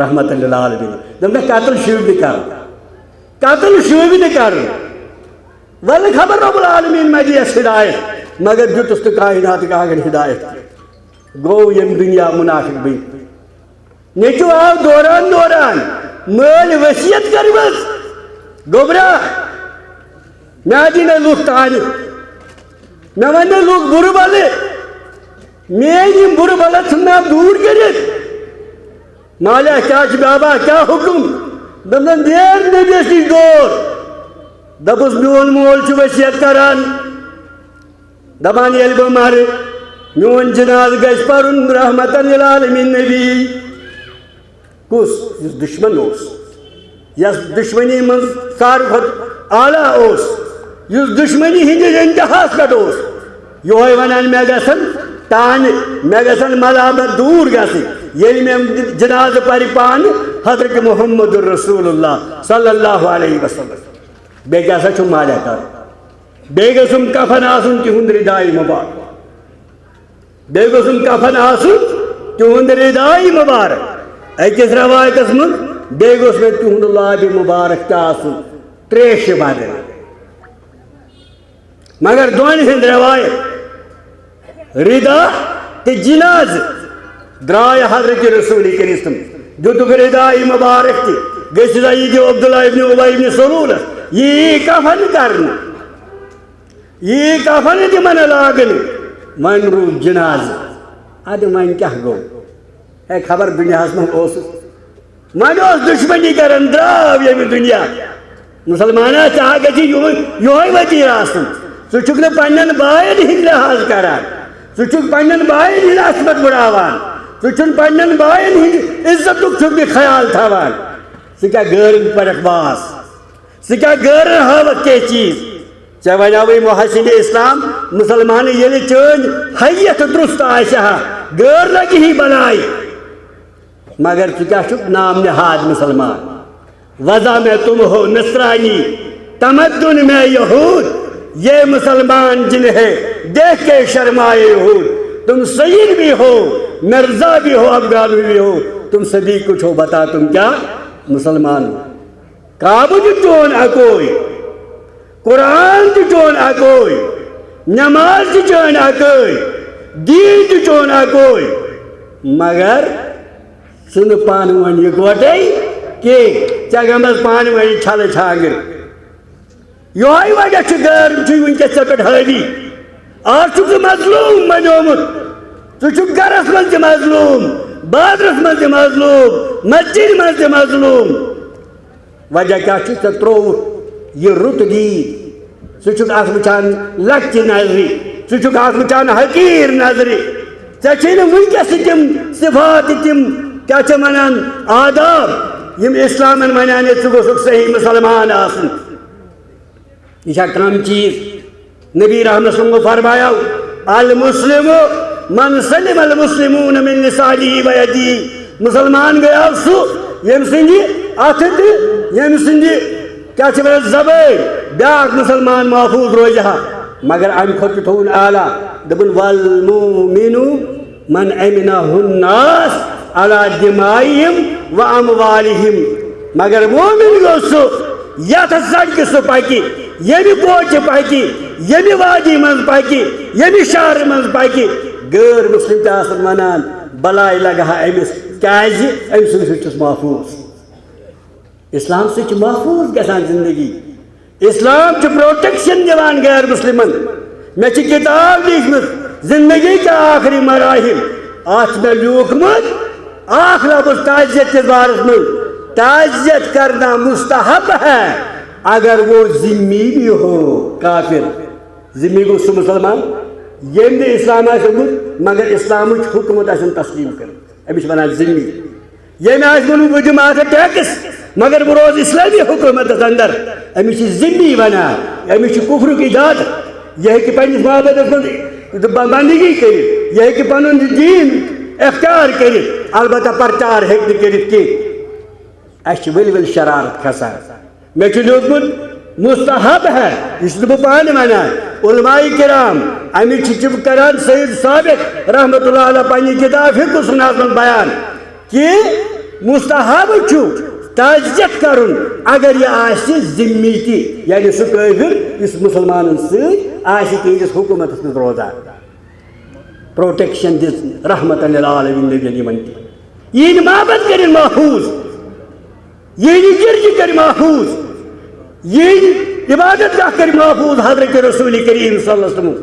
رحمت للعالمین۔ دوٚپنَکھ، قتل شوٗبہِ نہٕ کرُن۔ قتل شوٗبہِ نہٕ کرُن۔ ولہٕ خبر رب العالمین ما دِیَس ہدایت، مگر دیُتُس نہٕ کائناتٕکۍ آنگن ہدایت۔ گوٚو ییٚمہِ دُنیا منافق بٔنِتھ۔ نیٚچوٗ آو دوران دوران، مٲلۍ ؤصیت کٔرمٕژ، گوٚبرا، مےٚ دِنَے لُکھ تانہِ، مےٚ وَننَے لُکھ بُرٕ بَلہٕ، میٲنۍ یِم بُرٕ بَلہٕ ژھٕنناو دوٗر کٔرِتھ۔ مالیٰ کیٛاہ چھُ بابا، کیٛاہ حُکُم؟ دوٚپنَس، نیر نبیَس نِش دور۔ دوٚپُس، میون مول چھُ ؤصیت کران، دَپان، ییٚلہِ بہٕ مَرٕ، میون جنازٕ گژھِ پَرُن رحمتن للعالمین نبی۔ کُس؟ یُس دُشمن اوس، یَس دُشمنی منٛز ساروی کھۄتہٕ اعلیٰ اوس، یُس دُشمنی ہٕنٛدِس انتہاہَس پٮ۪ٹھ اوس، یِہوٚے وَنان، مےٚ گژھن تانہِ، مےٚ گژھن ملامت دوٗر گژھٕنۍ، ییٚلہِ مےٚ جنازٕ پَرِ پانہٕ حضرت محمد رسول اللہ صلی اللہ علیہ وسلم۔ بیٚیہِ کیٛاہ سا چھُم مالیٰ کَرُن؟ بیٚیہِ گوٚژھُم کفن آسُن تِہُنٛد ردائی مبارک۔ بیٚیہِ گوٚژھُم کفن آسُن تِہُنٛد ردائی مبارک۔ أکِس رٮ۪وایتَس منٛز، بیٚیہِ گوٚژھ مےٚ تِہُنٛد لابِ مبارک تہِ آسُن، ترٛیشہِ بدل۔ مگر دۄن ہٕنٛز رٮ۪وایت، ردا تہٕ جنازٕ، درٛاے حضرت رسول کریم صلی اللہ علیہ وسلم، دیُتُکھ ردائی مبارک تہِ، گٔژھِو سا یہِ دِیِو عبداللہ ابن ابی ابن سلولس، یہِ یی کفن کرنہٕ۔ یی کفن تِمن لاگنہٕ۔ وۄنۍ روٗد جنازٕ۔ اَدٕ وۄنۍ کیٛاہ گوٚو؟ ہے، خبر دُنیاہَس منٛز اوسُس۔ وۄنۍ اوس دُشمنی کران، درٛاو ییٚمہِ دُنیا۔ مُسلمانا، ژےٚ ہا گژھی یِہوٚے، یِہوٚے وتیرٕ آسُن۔ ژٕ چھُکھ نہٕ پننٮ۪ن باین ہٕنٛدۍ لحاظ کران۔ ژٕ چھُکھ پننٮ۪ن باین ہٕنٛدۍ عصمت بڑاوان۔ ژٕ چھُنہٕ پننٮ۪ن باین ہٕنٛدِ عزتُک چھُکھ نہٕ خیال تھاوان۔ ژٕ کیٛاہ غٲرن پرکھ باس؟ ژٕ کیٛاہ غٲرن ہاوکھ کینٛہہ چیٖز؟ ژےٚ ونیاوٕے محسن اسلام، مُسلمانہٕ ییٚلہِ چٲنۍ حیت درست آسہِ ہا، غٲر لگہِ ہی بناے۔ مگر ژٕ کیٛاہ چھُکھ نام نہاد مُسلمان؟ وضع میں تم ہو نصرانی، تمدن میں یہود، یہ مسلمان جنہیں دیکھ کے شرمائے یہود۔ تم سید بھی ہو، مرزا بھی ہو، افغان بھی ہو، تم سبھی کچھ ہو، بتا تم کیا مسلمان ہو؟ کعبہ تہِ چون اکوے، قرآن تہِ چون اکوے، نماز تہِ چون اکوے، دین تہِ چون اکوے، مگر ژٕ نہٕ پانہٕ ؤنۍ یِکوَٹَے کینٛہہ، ژےٚ گٔمٕژ پانہٕ ؤنۍ چھلہٕ چھانٛگٕر۔ یہوے وجہ چھُ غٲر چھُے وٕنکیٚس ژےٚ پٮ۪ٹھ حٲوی۔ آز چھُکھ ژٕ مظلوم بنیومُت۔ ژٕ چھُکھ گرس منٛز تہِ مظلوم، بازرس منٛز تہِ مظلوم، مسجدِ منٛز تہِ مظلوم۔ وجہ کیٛاہ چھُ؟ ژےٚ ترووُکھ یہِ رُت دید۔ ژٕ چھُکھ اتھ وٕچھان لۄکچہِ نظرِ، ژٕ چھُکھ اتھ وٕچھان حقیٖر نظرِ۔ ژےٚ چھے نہٕ وٕنکیٚس تہِ تِم صفات، تِم کیٛاہ چھِ ونان، آداب، یِم اسلامن ونان، ییٚتہِ ژٕ گوٚژھُکھ صحیح مسلمان آسُن۔ یہِ چھا کم چیز؟ نبی رحمت صلی اللہ علیہ وسلم فرمایا، المسلم من سلم المسلمون من لسانه و یده۔ مسلمان گوٚو سُہ، ییٚمہِ سٕنٛدِ اتھٕ تہٕ ییٚمہِ سٕنٛدِ، کیٛاہ چھِ ونان، زبٲنۍ، بیٛاکھ مسلمان محفوظ روزِ ہا۔ مگر امہِ کھۄتہٕ تہِ تھوٚوُن اعلیٰ، دوٚپُن، والمؤمن من امنہ الناس علی دمائہم و اموالہم۔ مگر مومن گوٚو سُہ، یتھ زنگہِ سُہ پکہِ، ییٚمہِ کوچہِ پکہِ، ییٚمہِ وادی منٛز پکہِ، ییٚمہِ شہرٕ منٛز پکہِ، غٲر مسلم تہِ آسن ونان، بلاے لگہٕ ہا أمِس، کیازِ أمۍ سٕنٛدِ سۭتۍ چھُس محفوظ۔ اسلام سۭتۍ چھِ محفوظ گژھان زندگی۔ اسلام چھُ پروٹیکشن دِوان غیر مسلمن۔ مےٚ چھِ کتاب لیٖچھمٕژ، زندگی کے آخری مراحل۔ اتھ چھُ مےٚ لیوٗکھمُت اکھ لفظ تعزیت کِس بارس منٛز، تعزیت کرنا مستحب ہے اگر وہ ذمی بھی ہو۔ کافر، ذمی گوٚو سُہ مسلمان ییٚمۍ نہٕ اسلام آسہِ اوٚنمُت مگر اسلامٕچ حکومت آسن تسلیم کٔرمٕژ، أمِس چھِ ونان ذمی۔ ییٚمۍ آسہِ ووٚنمُت، بہٕ دِمہٕ ہا ژےٚ ٹیکس، مگر بہٕ روزٕ اسلٲمی حکوٗمتس اندر، أمِس چھِ ذمی ونان، أمِس چھُ کفرُک اجازت۔ یہِ ہیٚکہِ پننِس محبتس منٛز ب-، بندگی کٔرِتھ، یہِ ہیٚکہِ پنُن دیٖن اختیار کٔرِتھ، البتہ پرچار ہیٚکہِ نہٕ کٔرِتھ کینٛہہ۔ اسہِ چھِ ؤلۍ ؤلۍ شرارت کھسان۔ مےٚ چھُ لیوٗکھمُت مستحب ہے، یہِ چھُس نہٕ بہٕ پانہٕ ونان۔ علماء کرام، اَمِچ چھِ تِم کران، سید ثابت رحمتہ اللہ علیہ پننہِ کتاب فقہ السنہس منٛز بیان کہِ مستحب چھُ تعزیت کرُن اگر یہِ آسہِ ذمی تہِ، یعنی سُہ کٲفر یُس مسلمانن سۭتۍ آسہِ تِہنٛدِس حکومتس منٛز روزان۔ پروٹیکشن دِژ رحمتن للعالمین نبین یِمن تہِ۔ یِہنٛدۍ معبد کٔرِن محفوظ، یِہنٛدۍ گرجہِ کٔرۍ محفوظ، یِہنٛدۍ عبادت گاہ کٔرۍ محفوظ حضرت رسول کریم صلی اللہ علیہ وسلم۔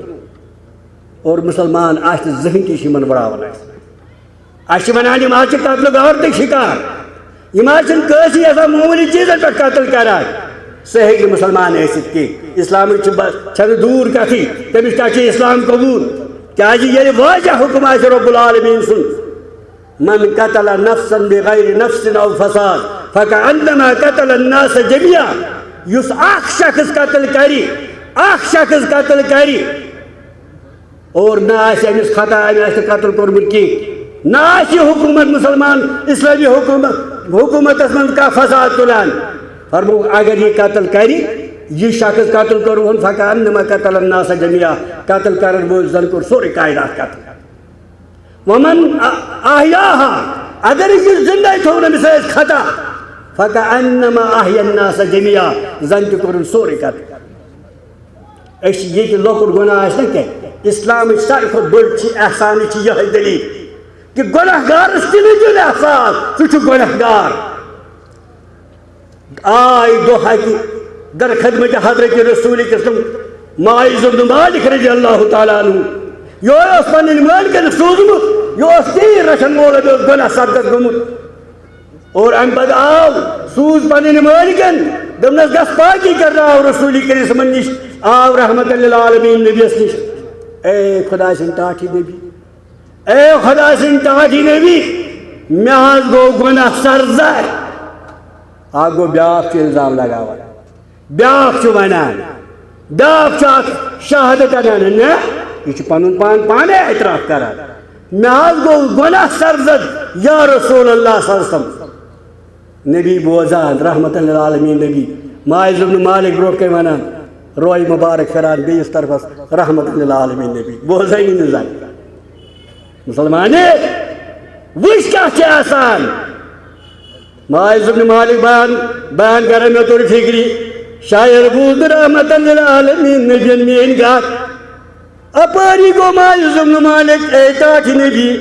اور مسلمان آسہِ نہٕ زٕہٕنۍ تہِ چھِ یِمن وٕڑاوان اَسہِ۔ اَسہِ چھِ وَنان، یِم حظ چھِ قتلُک عورتٕکۍ شِکار۔ یِم حظ چھِنہٕ کٲنٛسہِ یَتھ معموٗلی چیٖزَن پٮ۪ٹھ قتل کَران۔ سُہ ہیٚکہِ نہٕ مُسلمان ٲسِتھ کینٛہہ۔ اِسلامٕچ چھِ بَ-، چھَنہٕ دوٗر کَتھٕے۔ تٔمِس کیٛاہ چھُ اِسلام قبوٗل؟ کیٛازِ ییٚلہِ واضح حُکُم آسہِ رۄب العالمیٖن سُنٛد، "من قتل نفسا بغیر نفس او فساد فکأنما قتل الناس جميعا"، یُس اَکھ شخص قتل کَرِ، اَکھ شخص قتل کَرِ، اور نہ آسہِ أمِس خطا، أمۍ آسہِ نہٕ قتل کوٚرمُت کینٛہہ، نہ آسہِ یہِ حکوٗمت مُسلمان، اِسلٲمی حکوٗمت، حکوٗمتَس منٛز کانٛہہ فساد تُلان۔ فرمووُکھ، اگر یہِ قتل کَرِ، یہِ شخص قتل کوٚرہون، فکأنما قتل الناس جميعا، قتل کَرَن وول زَن کوٚر سورُے کائنات قتل۔ ومن أحياها، اگر یہِ زِندَے تھوٚو نہٕ أمِس أسۍ خطا، فکأنما أحيا الناس جميعا، زَن تہِ کوٚرُن سورُے قتل۔ أسۍ چھِ ییٚتہِ لۄکُٹ گۄناہ آسہِ نہ کینٛہہ، اِسلامٕچ ساروی کھۄتہٕ بٔڑ چھِ احسانٕچ چھِ یِہوٚے دٔلیٖل کہِ گۄناہ گارَس تہِ نہٕ دیُن احساس، ژٕ چھُکھ گۄناہ گار۔ آے دۄہ اَکہِ در خدمت حضرت رسول کریم ماعز بن مالک رضی اللہ تعالیٰ عنہ، یہِ اوس پنٕنۍ مٲلکَن سوٗزمُت، یہِ اوس تیٖر رَچھَن وول، أمۍ اوس گۄناہ سرزد گوٚمُت۔ اور امہِ پتہٕ آو، سوٗز پنٕنۍ مٲلکن، دوٚپنس، "گژھ پاکی کرناو رسول کریٖمس نِش۔" آو رحمت للعالمین نبیس نِش۔ اے خدا سٕنٛدۍ ٹاٹھی نبی، اے خدا سٕنٛدۍ ٹاٹھی نبی، مےٚ حظ گوٚو گۄناہ سرزد۔ اکھ گوٚو بیٛاکھ چھُ الزام لگاوان۔ بیٛاکھ چھُ وَنان، بیٛاکھ چھُ اَتھ شہادت اَنان، نہ، یہِ چھُ پَنُن پان پانَے اعتراف کَران، مےٚ حظ گوٚو گۄناہ سرزد، یا رسول اللہ صلی اللہ علیہ وسلم۔ نبی بوزان، رحمت للعالمین نبی، ماعز ابن مالک برونٛٹھ کَنہِ وَنان، روے مُبارک پھِران بیٚیِس طرفَس، رحمت للعالمین نبی، بوزٲنی نہٕ زَن۔ مسلمانے، وٕچھ کیٛاہ چھِ آسان۔ ماعز ابن مالک بیان، بیان کران، مےٚ توٚر فِکرِ، شاید بوٗز نہٕ رحمتاً للعالمین نبیَن میٛٲنۍ کتھ۔ اپٲری گوٚو ماعز ابن مالک، اے ٹاٹھۍ نبی،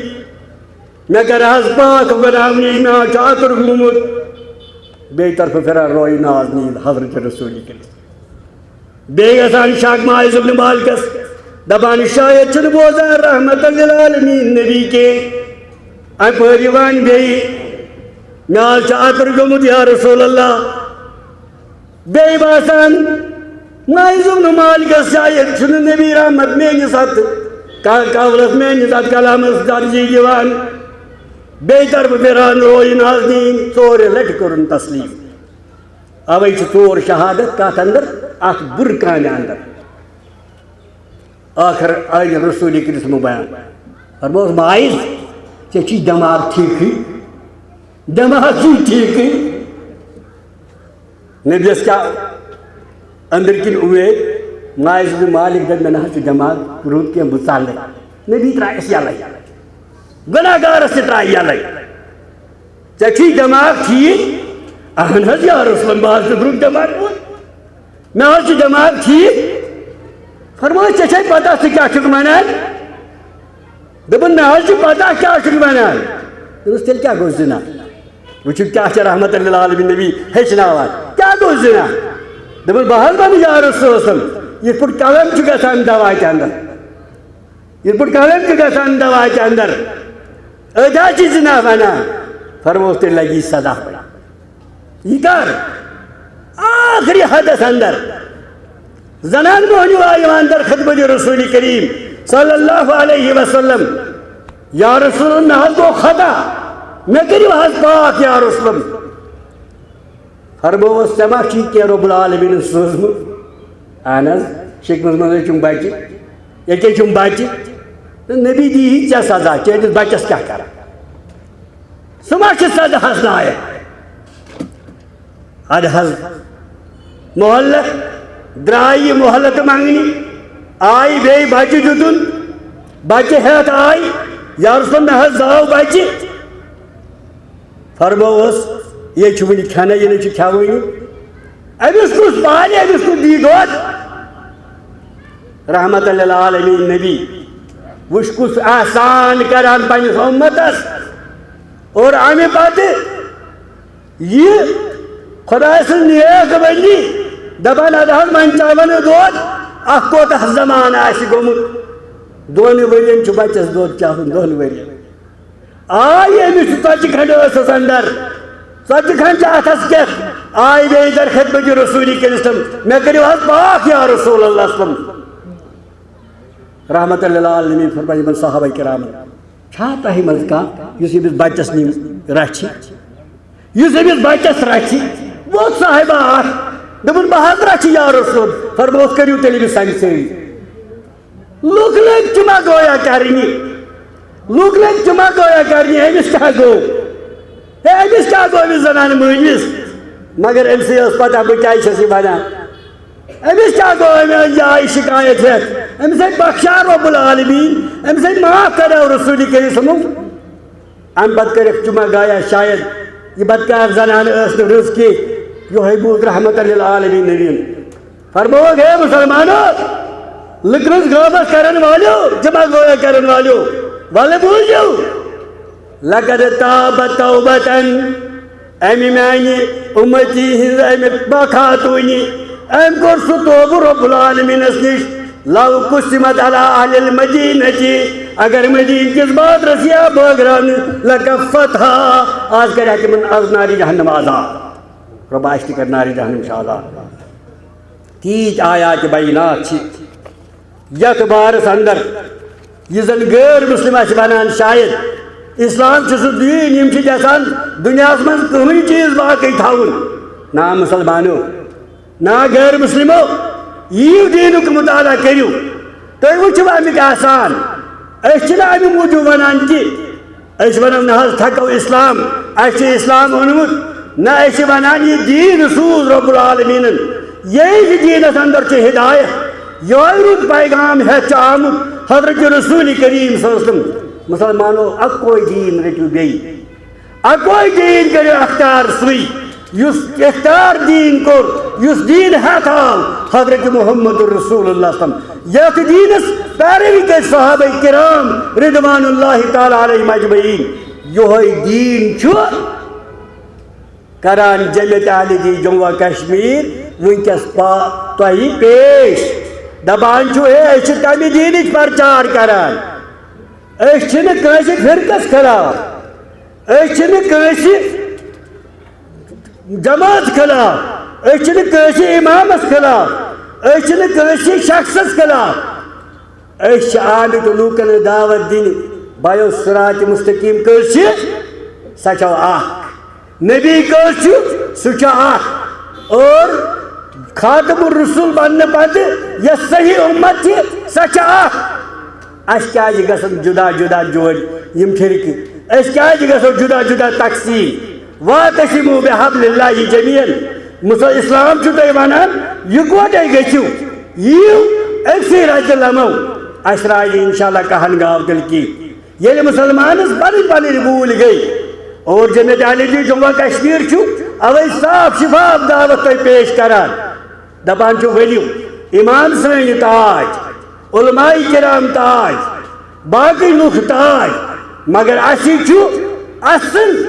مےٚ کر حظ پاک گۄناہو نِش، مےٚ حظ چھُ عطر گوٚمُت۔ بیٚیہِ طرفہٕ پھِران رویہِ ناز نیٖل حضرت رسول کریم۔ بیٚیہِ گژھان شک ماعز ابن مالکس، دپان، شاید چھُنہٕ بوزان رحمت للعالمین نبی کینٛہہ۔ اَمہِ پٲرۍ یِوان بیٚیہِ، مےٚ حظ چھُ عطر گوٚمُت یا رسول اللہ۔ بیٚیہِ باسان، ماعز ابن مالکس شاید چھُنہٕ نبی رحمت میٲنِس اتھ کا-، قولس، میٲنِس اتھ کلامس ترجیح دِوان۔ بیٚیہِ طرفہٕ پھِران رویہِ ناز نیٖل، ژورِ لٹہِ کوٚرُن تسلیم۔ اوے چھِ ژور شہادت کتھ اندر؟ اتھ بُرٕ کامہِ اندر۔ ٲخر آیہِ رسول کریم سُنٛد بیان۔ فرمووُس، ماعز، ژےٚ چھی دٮ۪ماغ ٹھیٖکٕے؟ دٮ۪ماغ چھی ٹھیٖکٕے؟ نبیَس کیٛاہ أنٛدٕرۍ کِنۍ اُمید؟ ماعز بن مالک دَپہِ، مےٚ نہ حظ چھُ دٮ۪ماغ رُت کینٛہہ، بہٕ ژَلہٕ۔ نبی ترٛایَس یَلَے۔ گۄناہ گارَس تہِ ترٛایہِ یَلَے۔ ژےٚ چھُے دٮ۪ماغ ٹھیٖک؟ اہن حظ یا رسول، بہٕ حظ چھُس رُت دٮ۪ماغ وول۔ مےٚ حظ چھُ دٮ۪ماغ ٹھیٖک۔ فرمووُس، ژےٚ چھے پتہ ژٕ کیٛاہ چھُکھ وَنان؟ دوٚپُن، مےٚ حظ چھُ پتہ کیٛاہ چھُکھ وَنان۔ دوٚپُس، تیٚلہِ کیٛاہ گوٚو زِنا؟ وٕچھِو کیٛاہ چھِ رحمت للعالمین نبی ہیٚچھناوان۔ کیٛاہ گوٚو زِنا؟ دوٚپُن، بہٕ حظ وَنہٕ یا رسول صٲب، یِتھ پٲٹھۍ قلم چھُ گژھان دوا تہِ اندر، یِتھ پٲٹھۍ قلم چھُ گژھان دوا تہِ اندر، أتھۍ حظ چھِ زِنا وَنان۔ فرمووُس، تیٚلہِ لگی سزا۔ یہِ کر؟ آخری حدس اندر زنان مۄہنیو آیہِ اندر خدمت رسول کریم صلی اللہ علیہ وسلم۔ یا رسول اللہ، مےٚ حظ گوٚو خطا، مےٚ کٔرِو حظ پاک یا رسول اللہ۔ فرمووُس، ژےٚ ما چھُے کینٛہہ رب العالمینن سوٗزمُت؟ اہن حظ، شکمس منٛز چھُم بچہِ، ییٚکیٛاہ چھُم بچہِ۔ تہٕ نبی دی ژےٚ سزا، چٲنِس بچس کیٛاہ کرٕ؟ سُہ ما چھُ سزاہس لایق؟ اَدٕ حظ، مہلت، درٛاے یہِ مہلت منٛگنہِ، آیہِ بیٚیہِ بچہِ دیُتُن، بچہِ ہٮ۪تھ آیہِ، یا رسول، مےٚ حظ زاو بچہِ۔ فرمووُس، یہِ چھُ وُنہِ کھٮ۪نَے، یہِ نہٕ چھُ کھٮ۪وٲنی۔ أمِس کُس پالہِ، أمِس کُس دی دۄد؟ رحمت للعالمین نبی، وٕچھ کُس احسان کران پننِس اُمتس۔ اور امہِ پتہٕ یہِ خۄداے سٕنٛز نیک بندی دپان، ادٕ حظ وۄنۍ چاوان یہِ دۄد، اتھ کوتاہ زمانہٕ آسہِ گوٚمُت؟ دۄن ؤرین چھُ بچس دۄد چاہُن، دۄن ؤرین۔ آے أمِس چھُ ژۄچہِ کھنٛڈ ٲسس اندر، ژۄچہِ کھنٛڈ چھِ اتھس کٮ۪تھ، آے بیٚیہِ در خدمت رسول کریم، مےٚ کٔرِو حظ پاک یا رسول اللہ صلی اللہ علیہ وسلم۔ رحمت للعالمین فرمایہِ یِمن صحابہ کرامن، چھا تۄہہِ منٛز کانٛہہ یُس أمِس بچس نِم رچھِ، یُس أمِس بچس رچھِ؟ ووت صاحبہ اکھ، دوٚپُن، بہٕ حظ رچھِ یا رسول۔ فرمووُس، کٔرِو تیٚلہِ أمِس سنگسٲری۔ لُکھ لٔگۍ جمعہ گویا کرنہِ، لُکھ لٔگۍ جمعہ گویا کرنہِ، أمِس کیٛاہ گوٚو؟ ہے، أمِس کیٛاہ گوٚو أمِس زنانہِ مٲنِس؟ مگر أمۍ سٕے ٲس پتہ بہٕ کیٛازِ چھَس یہِ وَنان۔ أمِس کیٛاہ گوٚو أمۍ أنۍ یہِ آیہِ شکایت ہٮ۪تھ؟ أمِس ہے بخشا رب العالمین، أمِس ہے معاف کریو رسول کریم صلی اللہ علیہ وسلم۔ اَمہِ پتہٕ کٔرِکھ جمعہ گایا شاید، یہِ بدکار زنانہٕ ٲس نہٕ رٕژ کینٛہہ، یِہوٚے بوٗز رحمت للعالمین نبیَن۔ فرمووُکھ، ہے مسلمانو، لٔکرِس غٲبت کرن والیو، جمع گویا کرن والیو، ولہٕ بوٗزِو، لقد تاب توبتن، امہِ میانہِ امتی ہٕنٛز امہِ خاتوٗنہِ، أمۍ کوٚر سُہ توبہٕ رب العالمینس نِش، لو قسمت علی اہل المدینہ، اگر مدینہ کِس بازرس یا بٲگراونہٕ لکفتھا، آز کرِ ہا تِمن از نارِ جہنم آزاد۔ رب آسہِ تہِ کرِ نارِ جہنم شاہ آزاد۔ تیٖتۍ آیات بینات چھِ یتھ بارس اندر، یہِ زن غٲر مسلم آسہِ ونان، شاید اسلام چھُ سُہ دیٖن، یِم چھِ یژھان دُنیاہس منٛز کٕہٕنۍ چیٖز باقٕے تھاوُن۔ نا مسلمانو، نا غٲر مسلمو، یِیِو دیٖنُک مطالعہ کٔرِو، تُہۍ وٕچھِو امیُک احسان۔ أسۍ چھِنہٕ امہِ موٗجوٗب ونان کہِ أسۍ ونو نہ حظ تھکو اسلام، اسہِ چھُ اسلام اوٚنمُت، نہ أسۍ چھِ ونان یہِ دیٖن سوٗز رب العالمینن، ییٚمہِ دیٖنس اندر چھِ ہدایت، یہوے رُت پیغام ہٮ۪تھ چھُ آمُت حضرت رسول کریم صلی اللہ علیہ وسلم۔ مسلمانو، اکوے دین رٔٹِو بیٚیہِ۔ اکوے دین کٔرِو اختیار سُے، یُس اختیار دین کوٚر، یُس دین ہیٚتھ آو حضرت محمد رسول اللہ صلی اللہ علیہ وسلم۔ یتھ دینس پیروی کٔر صحابہ کرام رضوان اللہ تعالیٰ علیہم اجمعین۔ یہوے دین چھُ کران جمعیت اہل حدیث جموں و کشمیر وٕنکیٚس پا-، تۄہہِ پیش۔ دپان چھُ، ہے، أسۍ چھِ تمہِ دینٕچ پرچار کران، أسۍ چھِنہٕ کٲنٛسہِ فرقس خلاف، أسۍ چھِنہٕ کٲنٛسہِ جماعت خلاف، أسۍ چھِنہٕ کٲنٛسہِ امامس خلاف، أسۍ چھِنہٕ کٲنٛسہِ شخصس خلاف۔ أسۍ چھِ آمٕتۍ لوٗکن دعوت دِنہِ، بایو صراط مستقیم کٔژ چھِ؟ سۄ چھو اکھ۔ نبی کٔژ چھِ؟ سُہ چھُ اکھ۔ اور خاتم الرسول بننہٕ پتہٕ یۄس صحیح امت چھِ، سۄ چھِ اکھ۔ اسہِ کیازِ گژھن جدا جدا جوڑ، یِم فرقہٕ؟ أسۍ کیازِ گژھو جدا جدا تقسیم؟ واعتصموا بحبل اللہ جمیعا۔ مسل-، اسلام چھُ تۄہہِ ونان، یکوٹے گٔژھِو، یِیِو أکسٕے رزِ لمو، اسہِ راجہِ انشاءاللہ کہن گاو تیٚلہِ کینٛہہ۔ ییٚلہِ مسلمانس پنٕنۍ پنٕنۍ بوٗلۍ گٔے، اور جمعیت اہل حدیث جموں و کشمیر چھُ اوے صاف شفاف دعوت تۄہہِ پیش کران۔ دپان چھُ، ؤلِو، امام سٲنۍ تاج، علماء کرام تاج، باقٕے لُکھ تاج، مگر اسہِ چھُ اصل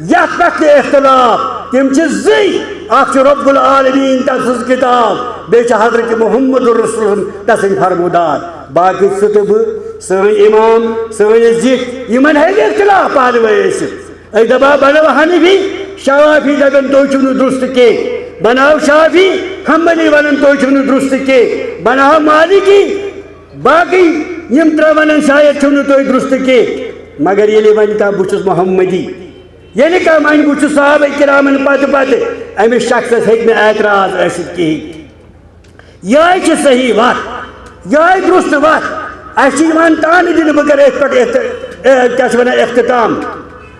یتھ پٮ۪ٹھ تہِ اختلاف۔ تِم چھِ زٕے، اکھ چھُ رب العالمین تٔمۍ سٕنٛز کتاب، بیٚیہِ چھِ حضرت محمد رسول تسٕنٛدۍ فرمودات۔ باقٕے ژٕ تہٕ بہٕ، سٲنۍ امام، سٲنۍ زِٹھۍ، یِمن ہیٚکہِ اختلاف پانہٕ ؤنۍ ٲسِتھ۔ أسۍ دپان بنو حنفی، شوافی دپن تُہۍ چھِو نہٕ درست کینٛہہ، بناو شافی، حنبلی ونن تُہۍ چھِو نہٕ درست کینٛہہ، بناو مالکی، باقی یِم ترٛےٚ ونن شاید چھِو نہٕ تُہۍ درست کینٛہہ۔ مگر ییٚلہِ ونہِ کانٛہہ بہٕ چھُس محمدی، ییٚلہِ کانٛہہ ونہِ بہٕ چھُس صحابہ کرامن پتہٕ پتہٕ، أمِس شخصس ہیٚکہِ نہٕ اعتراض ٲسِتھ کِہیٖنۍ۔ یہے چھِ صحیح وتھ، یہے درست وتھ۔ اسہِ چھِ یِوان طعنہٕ دِنہٕ، بہٕ کرٕ أتھۍ پٮ۪ٹھ اخت-، اے، کیٛاہ چھِ ونان، اختتام۔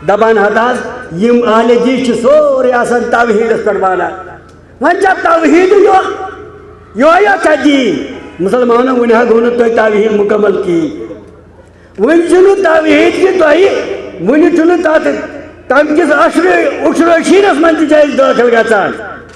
دپان ہتہٕ حظ، یِم اہل حدیث چھِ سورُے آسان توحیٖدس پٮ۪ٹھ ونان۔ وۄنۍ چھا توحیٖد یو-، یہوے یوت چھا دین؟ مسلمانو، وُنہِ حظ گوٚو نہٕ تۄہہِ توحیٖد مکمل کِہیٖنۍ۔ وۄنۍ چھُنہٕ توحیٖد کہِ تۄہہِ، وُنہِ چھُنہٕ تَتھ تَمہِ کِس عشرِ، عشرِ عشیٖرَس منٛز تہِ چھِ أسۍ دٲخل گژھان،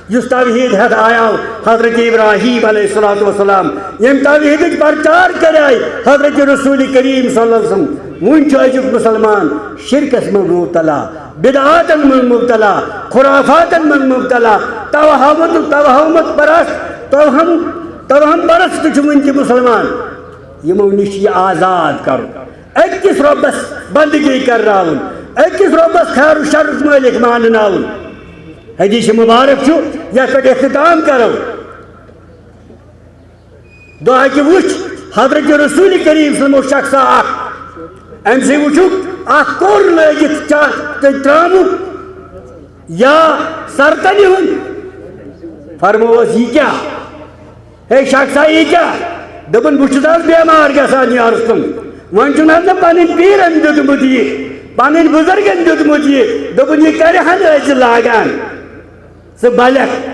یُس توحیٖد ہٮ۪تھ آیاو حضرت ابراہیٖم علیہ الصلوۃ والسلام، ییٚمہِ توحیٖدٕچ پرچار کریے حضرت رسول کریم صلی اللہ علیہ وسلم۔ وُنہِ چھُ أزیُک مُسلمان شرکَس منٛز مبتلا، بدعاتَن منٛز مبتلا، خرافاتَن منٛز مبتلا، توہمت، توہمت پرست، توہم، توہم پرست چھُ وُنہِ تہِ مُسلمان۔ یِمو نِش چھُ یہِ آزاد کرُن۔ أکِس رۄبس بندگی کرناوُن، أکِس رۄبس خیر و شرُک مٲلِک مانناوُن۔ حدیث مبارک چھُ، یتھ پٮ۪ٹھ اختتام کرو۔ دۄہ اکہِ وُچھ حضرت رسول کریم صلی اللہ علیہ وسلم شخصا اکھ، أمۍ سٕے وُچھُکھ اکھ کوٚر لٲگِتھ چا-، تہٕ ترٛامُک یا سرتنہِ ہُنٛد۔ فرمووس، یہِ کیٛاہ؟ ہے شخصا، یہِ کیٛاہ؟ دوٚپُن، بہٕ چھُس آز بٮ۪مار گژھان، یا رسول۔ وۄنۍ چھُنہٕ حظ مےٚ پنٕنۍ پیٖرن دیُتمُت یہِ، پنٕنۍ بُزرگن دیُتمُت یہِ۔ دوٚپُن، یہِ کرِ ہن أزۍ لاگان۔ ژٕ بلکھ،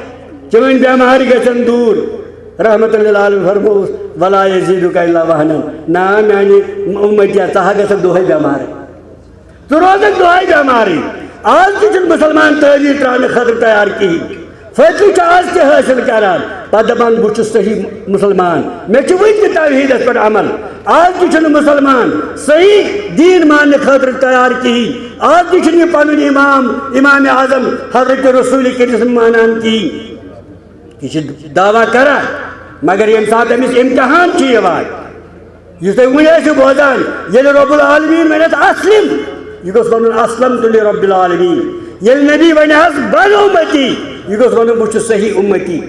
چٲنۍ بٮ۪مارِ گژھن دوٗر۔ رحمت للعالمین فرمووُس، ولا یزیدک الا وہنا۔ نا میانہِ امتیا، ژٕ ہا گژھکھ دۄہے بٮ۪مارٕے۔ ژٕ روزکھ دۄہے بٮ۪مارٕے۔ آز تہِ چھُنہٕ مُسلمان تعویٖذ ترٛاونہٕ خٲطرٕ تیار کِہیٖنۍ۔ فٲصلہٕ چھُ آز تہِ حٲصِل کران، پتہٕ دپان، بہٕ چھُس صحیح مُسلمان، مےٚ چھُ وٕنہِ تہِ توحیٖدس پٮ۪ٹھ عمل۔ آز تہِ چھُنہٕ مُسلمان صحیح دیٖن ماننہٕ خٲطرٕ تیار کِہیٖنۍ۔ آز تہِ چھُنہٕ یہِ پنُن امام، امام اعظم حضرت رسول کریم مانان کِہیٖنۍ۔ یہِ چھِ دعویٰ کران، مگر ییٚمہِ ساتہٕ أمِس امتحان چھُ یِوان، یُس تُہۍ وُنہِ ٲسِو بوزان، ییٚلہِ رب العالمین ونٮ۪س اسلم، یہِ گوٚژھ ونُن، اسلمت لرب العالمین۔ ییٚلہِ نبی ونہِ حظ، بن امتی، یہِ گوٚژھ ونُن، بہٕ چھُس صحیح امتی۔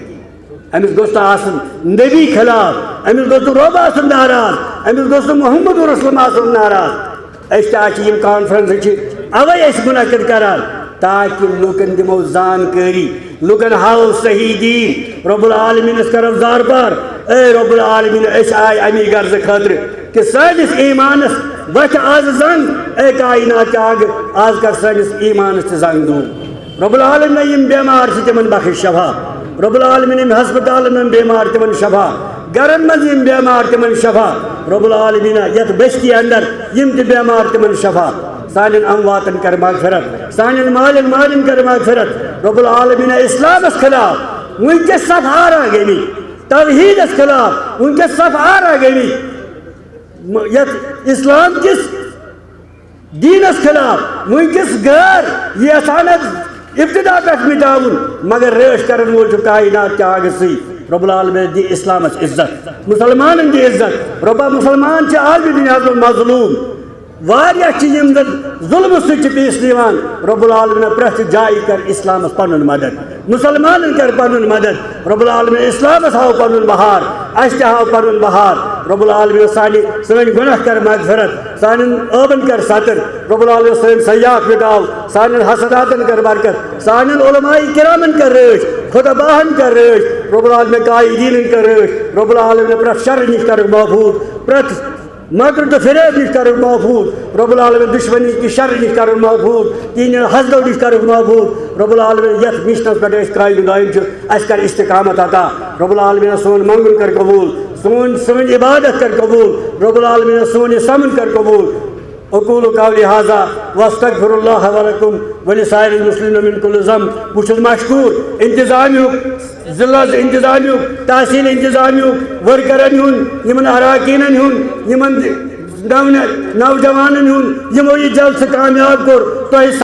أمِس گوٚژھ نہٕ آسُن نبی خلاف، أمِس گوٚژھ نہٕ رب آسُن ناراض، أمِس گوٚژھ نہٕ محمد رسول آسُن ناراض۔ أسۍ تہِ، اَسہِ چھِ یِم conference چھِ اَوَے أسۍ منعقد کران، تاکہِ لوٗکن دِمو زانکٲری، لوٗکن ہاوو صحیح دیٖن۔ رب العالمینس کرو زارپار، اے رب العالمین، أسۍ آے اَمی غرضہٕ خٲطرٕ کہِ سٲنِس ایٖمانس وۄتھِ آز زنگ، اے کائنات چاگہٕ، آز کر سٲنِس ایٖمانس تہِ زنگ دوٗر۔ رب العالمین یِم بیمار چھِ تِمن بخش شفا، رب العالمین یِم ہسپتالن منٛز بیمار تِمن شفا، گرن منٛز یِم بیمار تِمن شفا۔ رب العالمین یتھ بستی اندر یِم تہِ بیمار تِمن شفا۔ سانٮ۪ن امواتن کر مغفرت، سانٮ۪ن مالٮ۪ن مالٮ۪ن کر مغفرت۔ رب العالمین اسلامس خلاف وٕنکیٚس صف آرا گٔمٕتۍ، توحیدس خلاف وٕنکیٚس صف آرا گٔمٕتۍ، م-، یتھ اسلام کِس دیٖنس خلاف وٕنکیٚس غٲر یژھان ابتدا پٮ۪ٹھ مٹاوُن، مگر رٲچھ کرن وول چھُ کائنات کہِ آگہٕ سٕے۔ رب العالمین دِ اسلامس عزت، مسلمانن دِ عزت۔ رۄبا، مسلمان چھِ عالمِ دُنیاہس منٛز مظلوم۔ واریاہ چھِ یِم زن ظلمہٕ سۭتۍ چھِ پیٖسنہٕ یِوان۔ رب العالمین پرٛٮ۪تھ جایہِ کر اسلامس پنُن مدد، مسلمانن کر پنُن مدد۔ رب العالمین اسلامس ہاو پنُن بہار، اسہِ تہِ ہاو پنُن بہار۔ رب العالمین سانہِ، سٲنۍ گۄناہ کر مغفرت، سانٮ۪ن عٲبن کر ستر۔ رب العالمین سٲنۍ سیاح مٹاو، سانٮ۪ن حسناتن کر برکت، سانٮ۪ن علماء کرامن کر رٲچھ، خطباہن کر رٲچھ۔ رب العالمین قائدینن کر رٲچھ۔ رب العالمین پرٛٮ۪تھ شر نِش کر محفوظ، پرٛٮ۪تھ مکر تہٕ فریب نِش کرُکھ محفوظ۔ رب العالمین دشمنی کہِ شر نِش کرُکھ محفوظ، تِہنٛدِ حسدو نِش کرُکھ محفوظ۔ رب العالمین یتھ مشنس پٮ۪ٹھ أسۍ قائم دائم چھِ، اسہِ کر استقامت عطا۔ رب العالمین سون منگُن کر قبول، سون، سٲنۍ عبادت کر قبول۔ رب العالمین سون یہِ سمن کر قبول۔ اقول قولی هذا واستغفر الله ولكم ولسائر المسلمين من كل ذنب۔ بہٕ چھُس مشکور انتظامیُک، ضلع انتظامیُک، تحصیل انتظامیُک، ورکرن ہُنٛد، یِمن اراکینن ہُنٛد، یِمن نو-، نوجوانن ہُنٛد، یِمو یہِ جلسہٕ کامیاب کوٚر۔ تۄہہِ